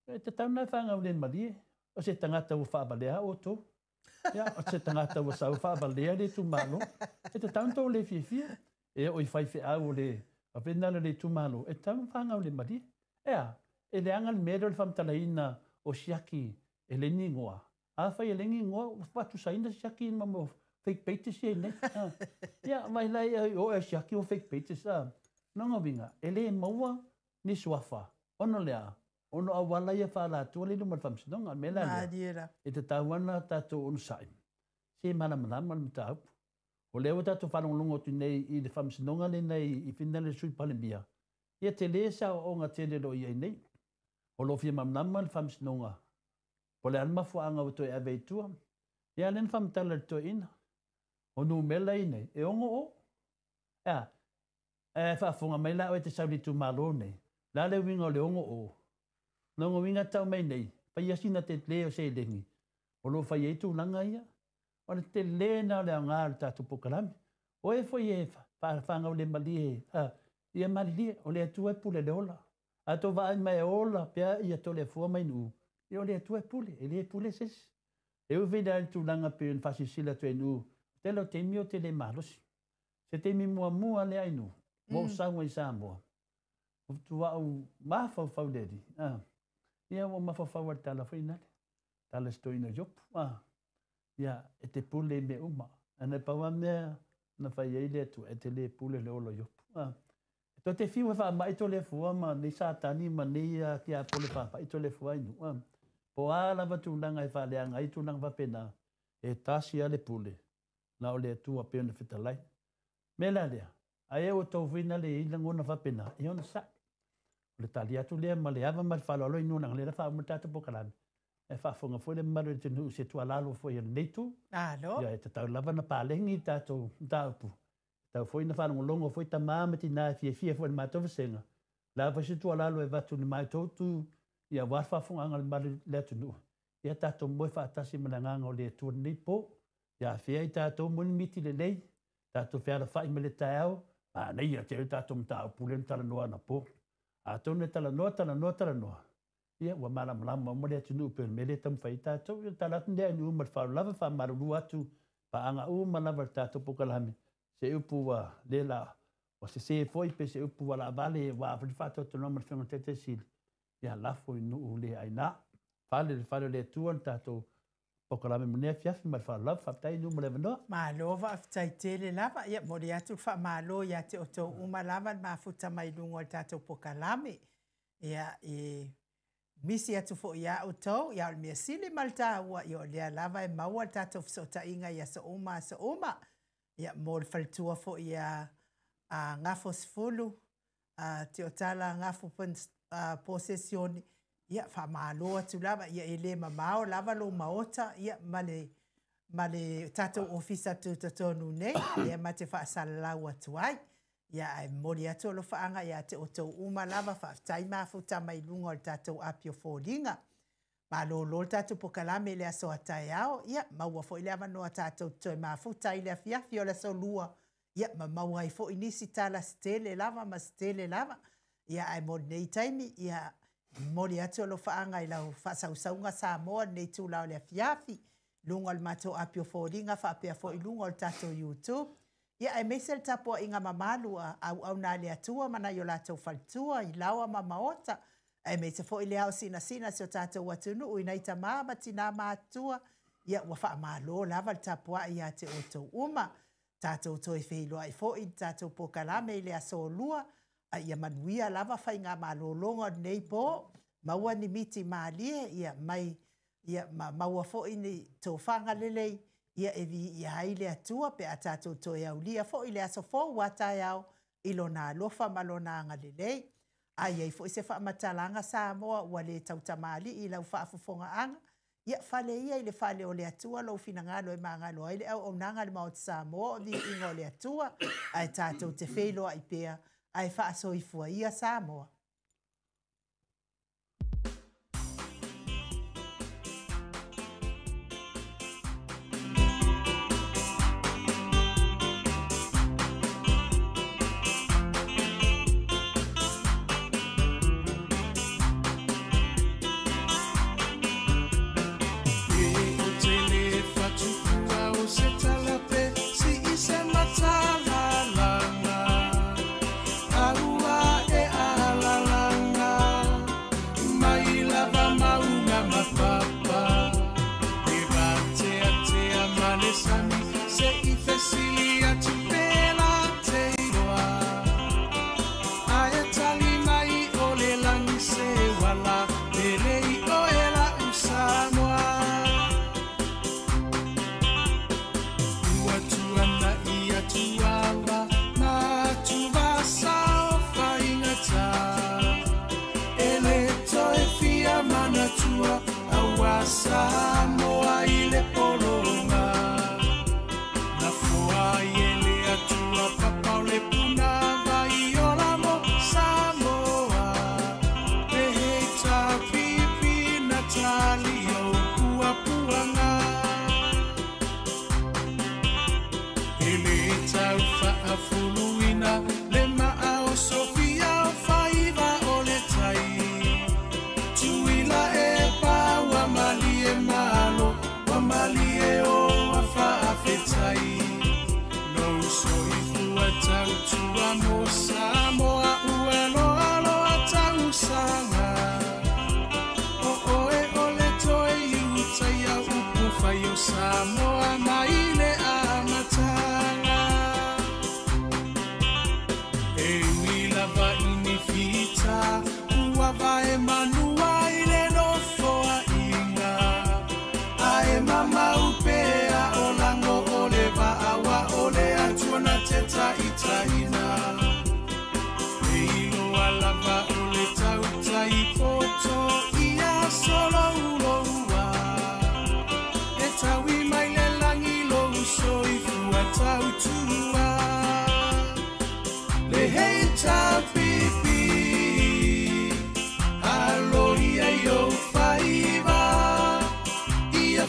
e tatau ona e faagau le malie, o se tagata ua faavalea outou. Ia, o se tagata ua sau faavalea le itumalo, e tatau ona tou le fiafia. E oo i faifeau o le faapena le itumalo, e tatau ona faagau le malie. E a, e leaga le mea lea o le faamatalaina o siaki e le ni igoa. Afai e le ni igoa, ua faatusaina siaki ma mo fake pages ia nei. Ia, vai la ia o e siaki o fake pages. Lona uiga, e le maua ni suafa, ona o le a? Ona o auala ia faaalatua lea i luma o le faamasinoga. O le mea la lea, e tatau lava ona tatou onosai, se malamalama le mataupu. O lea ua tatou faalogologo atu nei i le faamasinoga lenei i Finland le Sui Palemia, ia tele se aoaoga tele o lo o i ai nei. O lo o fia malamalama le faamasinoga, po o le a le mafuaaga ua toe ave ai i tua. Ia lea na faamatala e le toeaina, o numera ia nei, e 6 o. E a? E faafofoga mai la oe e te sau i le itumalo nei, o le a le uiga o le 6 o? Lona uiga tau mai nei, fai sina tele o seleni o lo o fai ai tulaga ia. O le tele lena o le aoga o le tatou polokalame. O e foi e faagaulemalie ia malilie, o le Atua e pule le ola. A tou vaai mai e ola pea ia Toleafoa mai Nuu, ia o le Atua e pule, e le pule se isi. E ui foi la i le tulaga pei ona faasilasila atu e Nuu, o le tele o taimi ou te le malosi. Se taimi muamua lea i Nuu, ua ou sau ai i Samoa, ua tuaau mafaufau le alii. Ia ua mafaufau lava i le tala foi nale, tala i si toeaina o Iopu. Ia, e te pule i mea uma. Ae na pau lava mea na fai ai le Atua, e te le pule i le ola o Iopu. E tou te fiu e faamai Toleafoa ma nei Satani ma nei tiapolo e faamai Toleafoa i Nuu. Po o a lava tulaga e faaleaga ai tulaga faapena, e tasi lava le pule, na o le Atua pei ona fetalai. Mea la lea, ai e outou foi na le i ai lagona faapena, e onosai. O le tali atu lea ma le ava ma le faaaloalo i nuu leaga lea la faauma le tatou polokalame. E faafofoga foi le mamalu o le atunuu i se tuualalo foi a lenei itu. Malo. Ia e tatau lava ona paleni le tatou mataupu. E tatau foi ona faalogologo foi tama ma tina e fiafia foi i le matou vasega. O le a foi se tuualalo e avatu i le matou itu ia aua le faafofogaaga a le mamalu o le atunuu. Ia tatou moe faatasi ma le agaga o le Atua i lenei po. Ia afea i tatou mo ni miti lelei, tatou fealafai mai le taeao, manaia tele le tatou mataupu lea na talanoa anapo. Atonu e talanoa, talanoa, talanoa, ia ua malamalama uma le atunuu pei o le mea lea e taumafai ai tatou. Ia tala atu lea i nuu ma le faaaloalo lava, faamalulu atu paaga uma lava i le tatou polokalame, se upu ua le la, ua sese foi pe se upu ua laavale aua foi le faatoatonoa ma le Afioga i le Taitai Sili, ia lafo i nuu le aina. Fale le fale o le Atua le tatou polokalame mo lenei afiafi ma le faaaloalo lava. Faafetai nuu mo le avanoa. Malo faafetai tele lava. Ia momoli atu le faamalo ia te outou uma lava le mafuta mai luga o le tatou polokalame. Ia e misi atu foi ia outou, ia o le mea sili ma le taua, ia o lea lava e maua le tatou fesootaiga i aso uma aso uma. Ia mo le faletua foi ia a Gafosefulu, a Tiotala Gafo Posesione, ia faamalo atu lava, ia e le mamao lava lou maota ia ma le ma le tatou ofisa tutotonu nei, lea ma te faasalalau atu ai. Ia ae momoli atu alofaaga ia te outou uma lava, faafetai mafuta mai luga o le tatou api o foliga. Malolo le tatou pokalame i le aso a taeao, ia maua foi le avanoa tatou te toe mafuta ai i le afiafi o le aso Lua, ia ma maua ai foi nisi tala se tele lava ma se tele lava. Ia ae mo lenei taimi, ia momoli atu alofaaga i lau faasausauga Samoa i lenei itula o le afiafi, i luga o le matou api o foliga faapea foi i luga o le tatou YouTube. Ia aemaise le tapuaiga mamalu a auauna a le Atua ma nai o latou faletua i laoa ma maota, aemaise foi le ao sinasina o si o tatou atunuu i nai tama ma tina matutua. Ia ua faamalo lava le tapuai ia te outou uma. Tatou toe feiloai foi i le tatou polokalame i le aso Lua, a ia manuia lava faigamalologa o lenei po, maua ni miti malie ia mai ia ma maua foi ni tofaga lelei ia e viia ai le Atua pe a tatou toe aulia foi le aso fou a taeao i lona alofa ma lona agalelei. A i ai foi se faamatalaga Samoa ua le tautamalii i lau faafofogaaga, ia fale ia i le fale o le Atua lou finagalo e magalo ai le auaunaga a le Maota Samoa o viiga o le Atua, ae tatou te feiloai pea, ae faasoifua ia Samoa. Samoa i le polonga na foa i ele atua papau le puna vai ola mo Samoa e hei tapipi na tali o puapuanga e le tau faafuluina le maa o Sofia o faiva o le tai tuila e pa malie malo wa malie o afaafetai lou soifua tautua mo Samoa ua loaloa tausaga o oe o le toe iutaia upu fai o Samoa mai le amataga e ui lava i ni fita ua vae manua i le nofoa ae mamau pea o lango o le vaawa o le atua na te taitaina e iloa lava o le tautai poto ia solouloua e taui mai le lagi lou soifua tautua le hei tapipi alo ia i ou faiva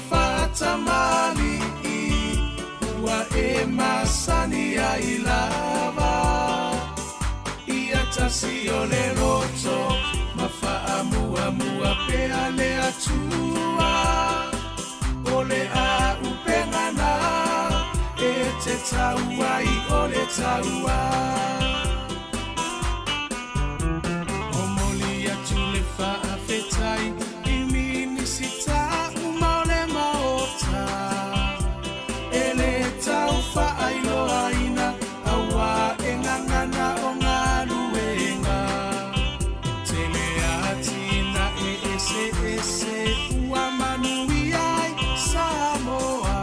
fatamali ua e masani ai lava ia tasi o le loto ma faamuamua pea le Atua o le aupegana e te taua i o le taua momoli atu le faafetai i Minisita e le tau faailoaina auā e gagana o galuega tele atina e eseese ua manuia ai Samoa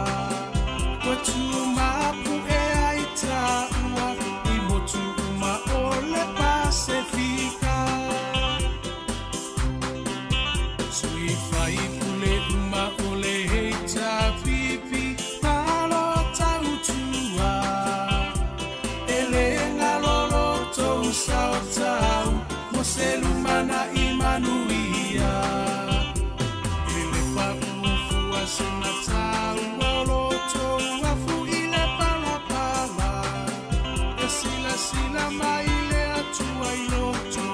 ua tumapu'e ai taua i motu uma o le Pasefika sui faipule uma o le HPP malo tautua e le galolo tou saotau mo se lumana i manuia e le paufua se matau o loto afu i le palapala e silasila mai le Atua i loto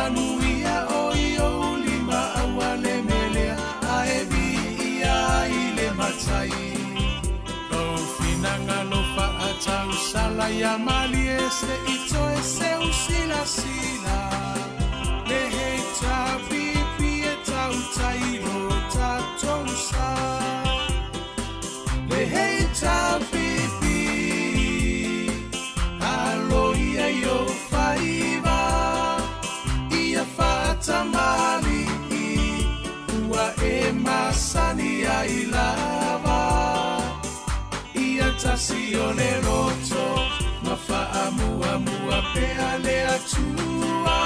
manuia o i ou lima aua le melea ae viia ai le matai. Lou finagalo faatausala ia malie se i toe seusilasila. Le HPP e tautai lo tatou sa. Le HPP alo ia i ou faiva, ia faatamali'i ua e masani ai lava. Ia tasi o le loto ma faamuamua pea le Atua.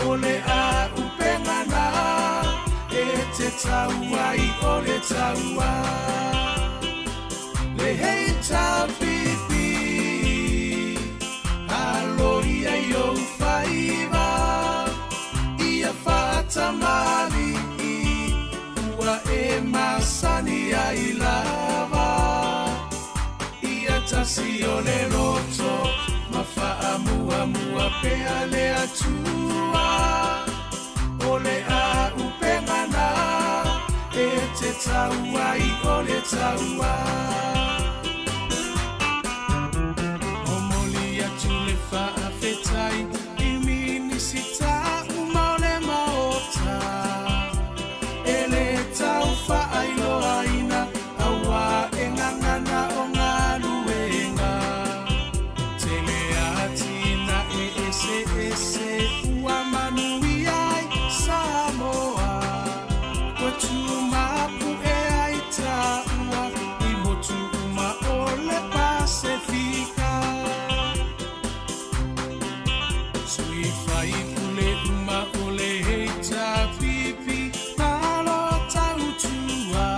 O le auupega na e te tau ai o le taua. Le HPP alo ia i ou faiva, ia faatamali'i ua e masani ai lava. Ia tasi o le loto ma faamuamua pea le Atua. O le auupega na e te tau ai o le taua. Momoli atu le faafetai i Minisita uma o le Maota. E le tau faailoaina auā e gagana o galuega. Tele atina e ese ese ua manuia ai Samoa. Ua tumapu e ai taua i motu uma o le Pasefika. Sui faipule uma o le HPP malo tautua.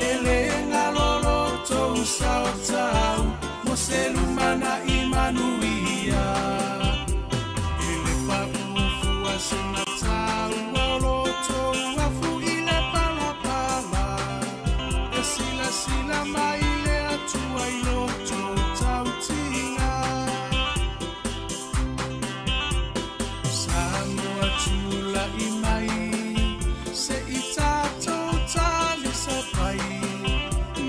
E le galolo tou saotau mo se lumana i manuia. E le paufua sina taua o lo tou afu i le palapala. E silasila mai le Atua i lo tou tautiga. Samoa tula'i mai se i tatou talisapai.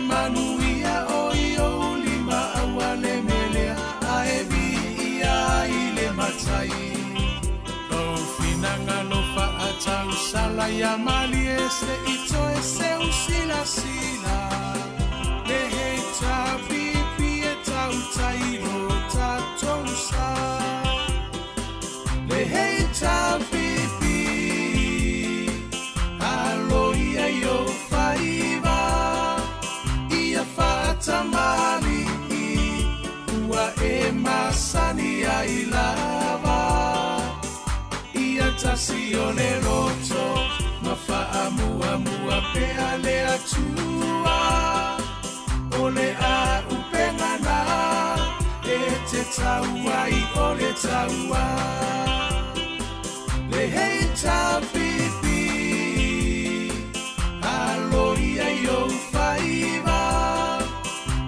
Manuia o i ou lima aua le melea ae viia ai le matai. Lou finagalo faatausala ia malie se i toe seusilasila. Le HPP e tautai lo tatou sa. Le HPP alo ia i ou faiva, ia faatamali'i ua e masani ai lava. Ia tasi o le loto ma faamuamua pea le Atua. O le auupega na e te tau ai o le taua. Le HPP alo ia i ou faiva,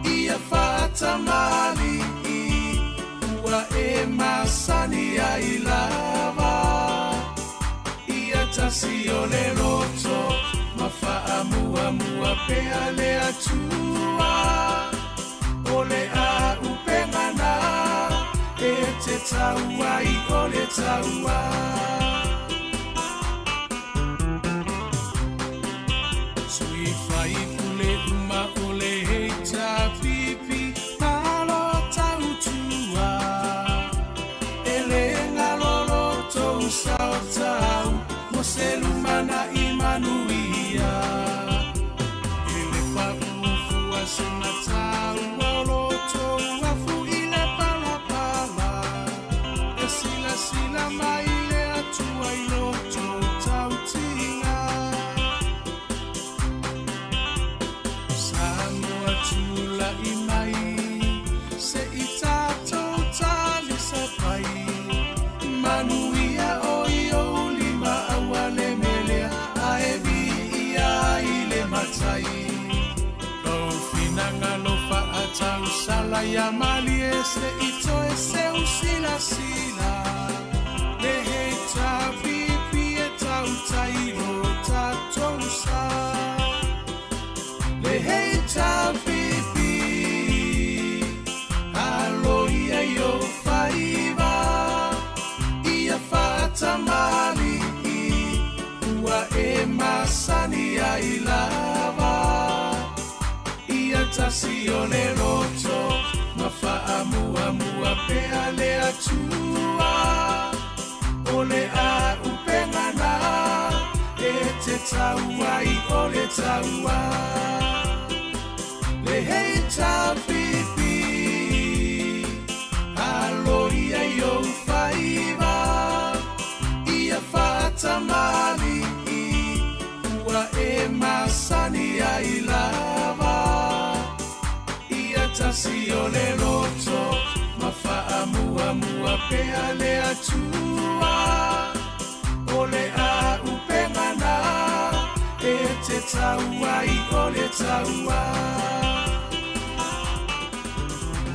ia faatamali'i ua e masani ai lava. Ia tasi o le loto ma faamuamua pea le Atua. O le auupega na e te tau ai o le taua. Sui faipule uma o le HPP malo tautua. E le galolo tou saotau mo se lumana i manuia. E le paufua sina taua o lo tou afu i le palapala. E silasila mai le Atua i lo tou tautiga. Samoa tula'i mai se i tatou talisapai. Manuia o i ou lima aua le melea ae viia ai le matai. Lou finagalo faatausala ia malie se i toe seusilasila. tasi o le loto ma faamuamua pea le Atua. O le auupega na e te tau ai o le taua. Le HPP alo ia i ou faiva, ia faatamali'i ua e masani ai lava. Ia tasi o le loto ma faamuamua pea le Atua. O le auupega na e te tau ai o le taua.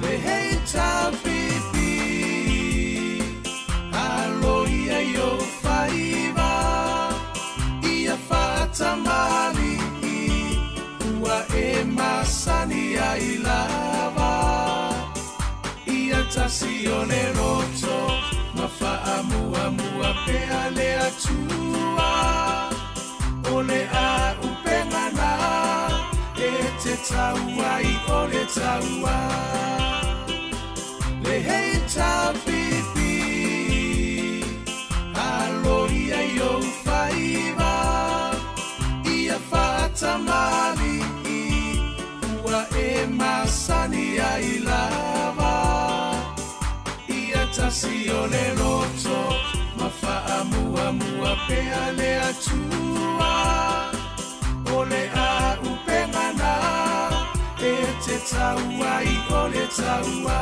Le HPP alo ia i ou faiva, ia faatamali'i ua e masani ai lava. Ia tasi o le loto ma faamuamua pea le Atua. O le auupega na e te tau ai o le taua. Le HPP alo ia i ou faiva, ia faatamali'i ua e masani ai lava. Ia tasi o le loto ma faamuamua pea le Atua. O le auupega na e te tau ai o le taua.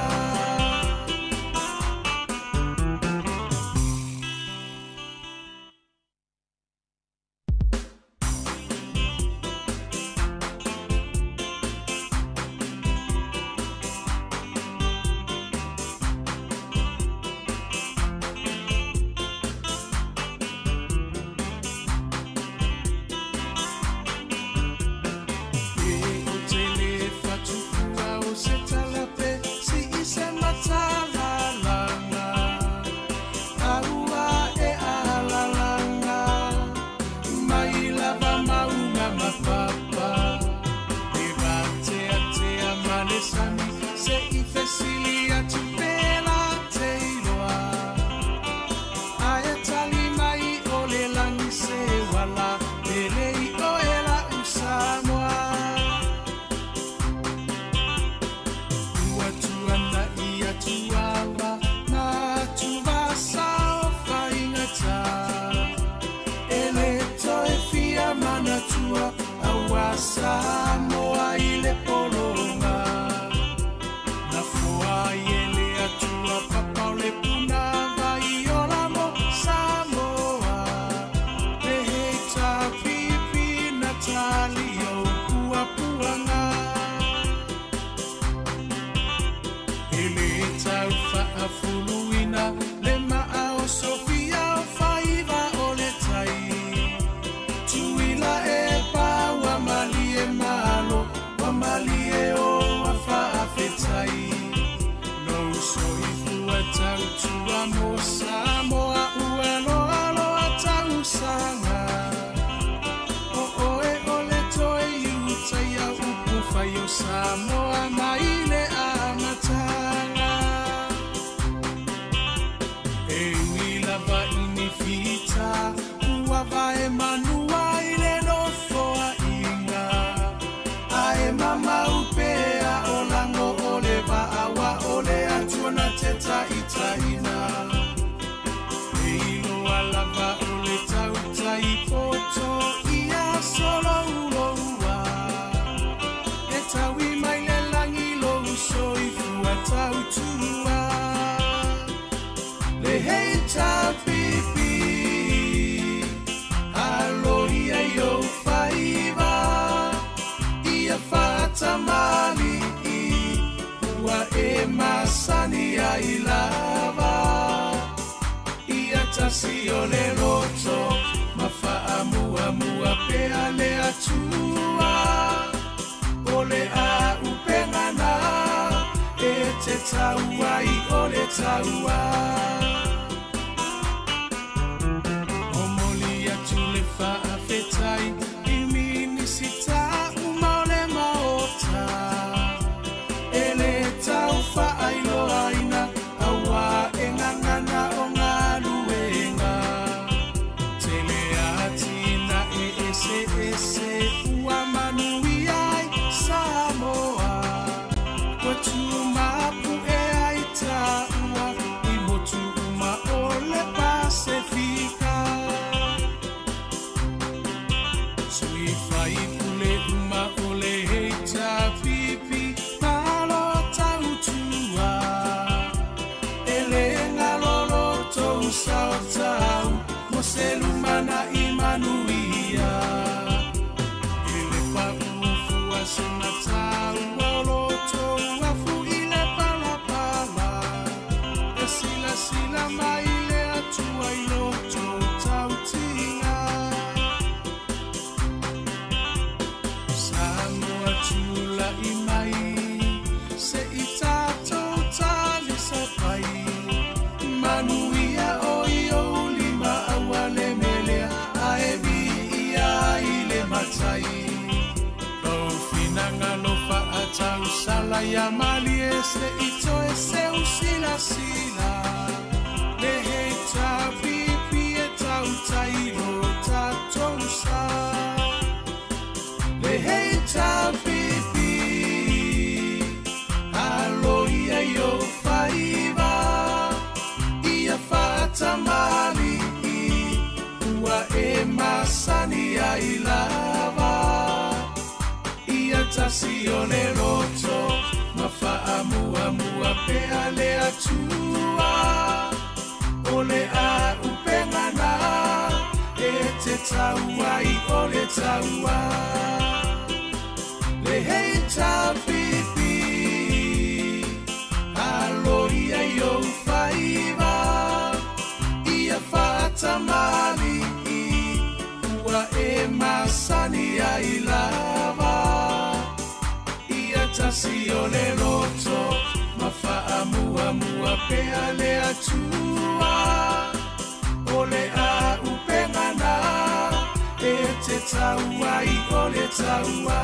Samoa i le polonga. Na foa i ele atua papau le puna vai ola mo Samoa. Le heita pipi na tali o puapuanga. Ele tau faafuluina le maa o Sofia o faiva o le tai. Tuila e pa wa malie malo, wa malie o afaafetai. No soifua tautua mo Samoa ua loa loa tausaga. O oe o le toe iuta ia upu fai o Samoa mai le amataga. E ui lava i ni fita, ua vae manua i le nofoaiga. Ae mamau pea o lago o le vaaua o le Atua na te taitaina. E iloa lava o le tautai poto ia solouloua. E taui mai le lagi lou soifua tautua. Le HPP alo ia i ou faiva, ia faatamali'i ua e masani ai lava. Ia tasi o le loto ma faamuamua pea le Atua. O le auupega na e te tau ai o le taua. O moli atu le faafetai i minisita uma o le maota. tau mo se lumanaʻi manuia. E le paʻufua sina taua o lotou afu i le palapala. E silasila mai le Atua i lotou tautiga. Samoa tulaʻi mai seʻi tatou talisapai. Manuia o i ou lima aua le melea ae viia i le matai. Lou finagalo faatausala ia malie seʻi toe seu silasila. Le hei tapipi e tautai lo tatou sa. Le hei tapipi alo ia i ou faiva. Ia faatamaliʻi ua e masani ai lava. Ia tasi o le loto ma faamuamua pea le Atua. O le a'upega na e te tau ai o le taua. Le hei tapipi alo ia i ou faiva. Ia faatamaliʻi ua e masani ai lava. Ia tasi o le loto ma faamuamua pea le Atua. O le a'upega na e te tau ai o le taua.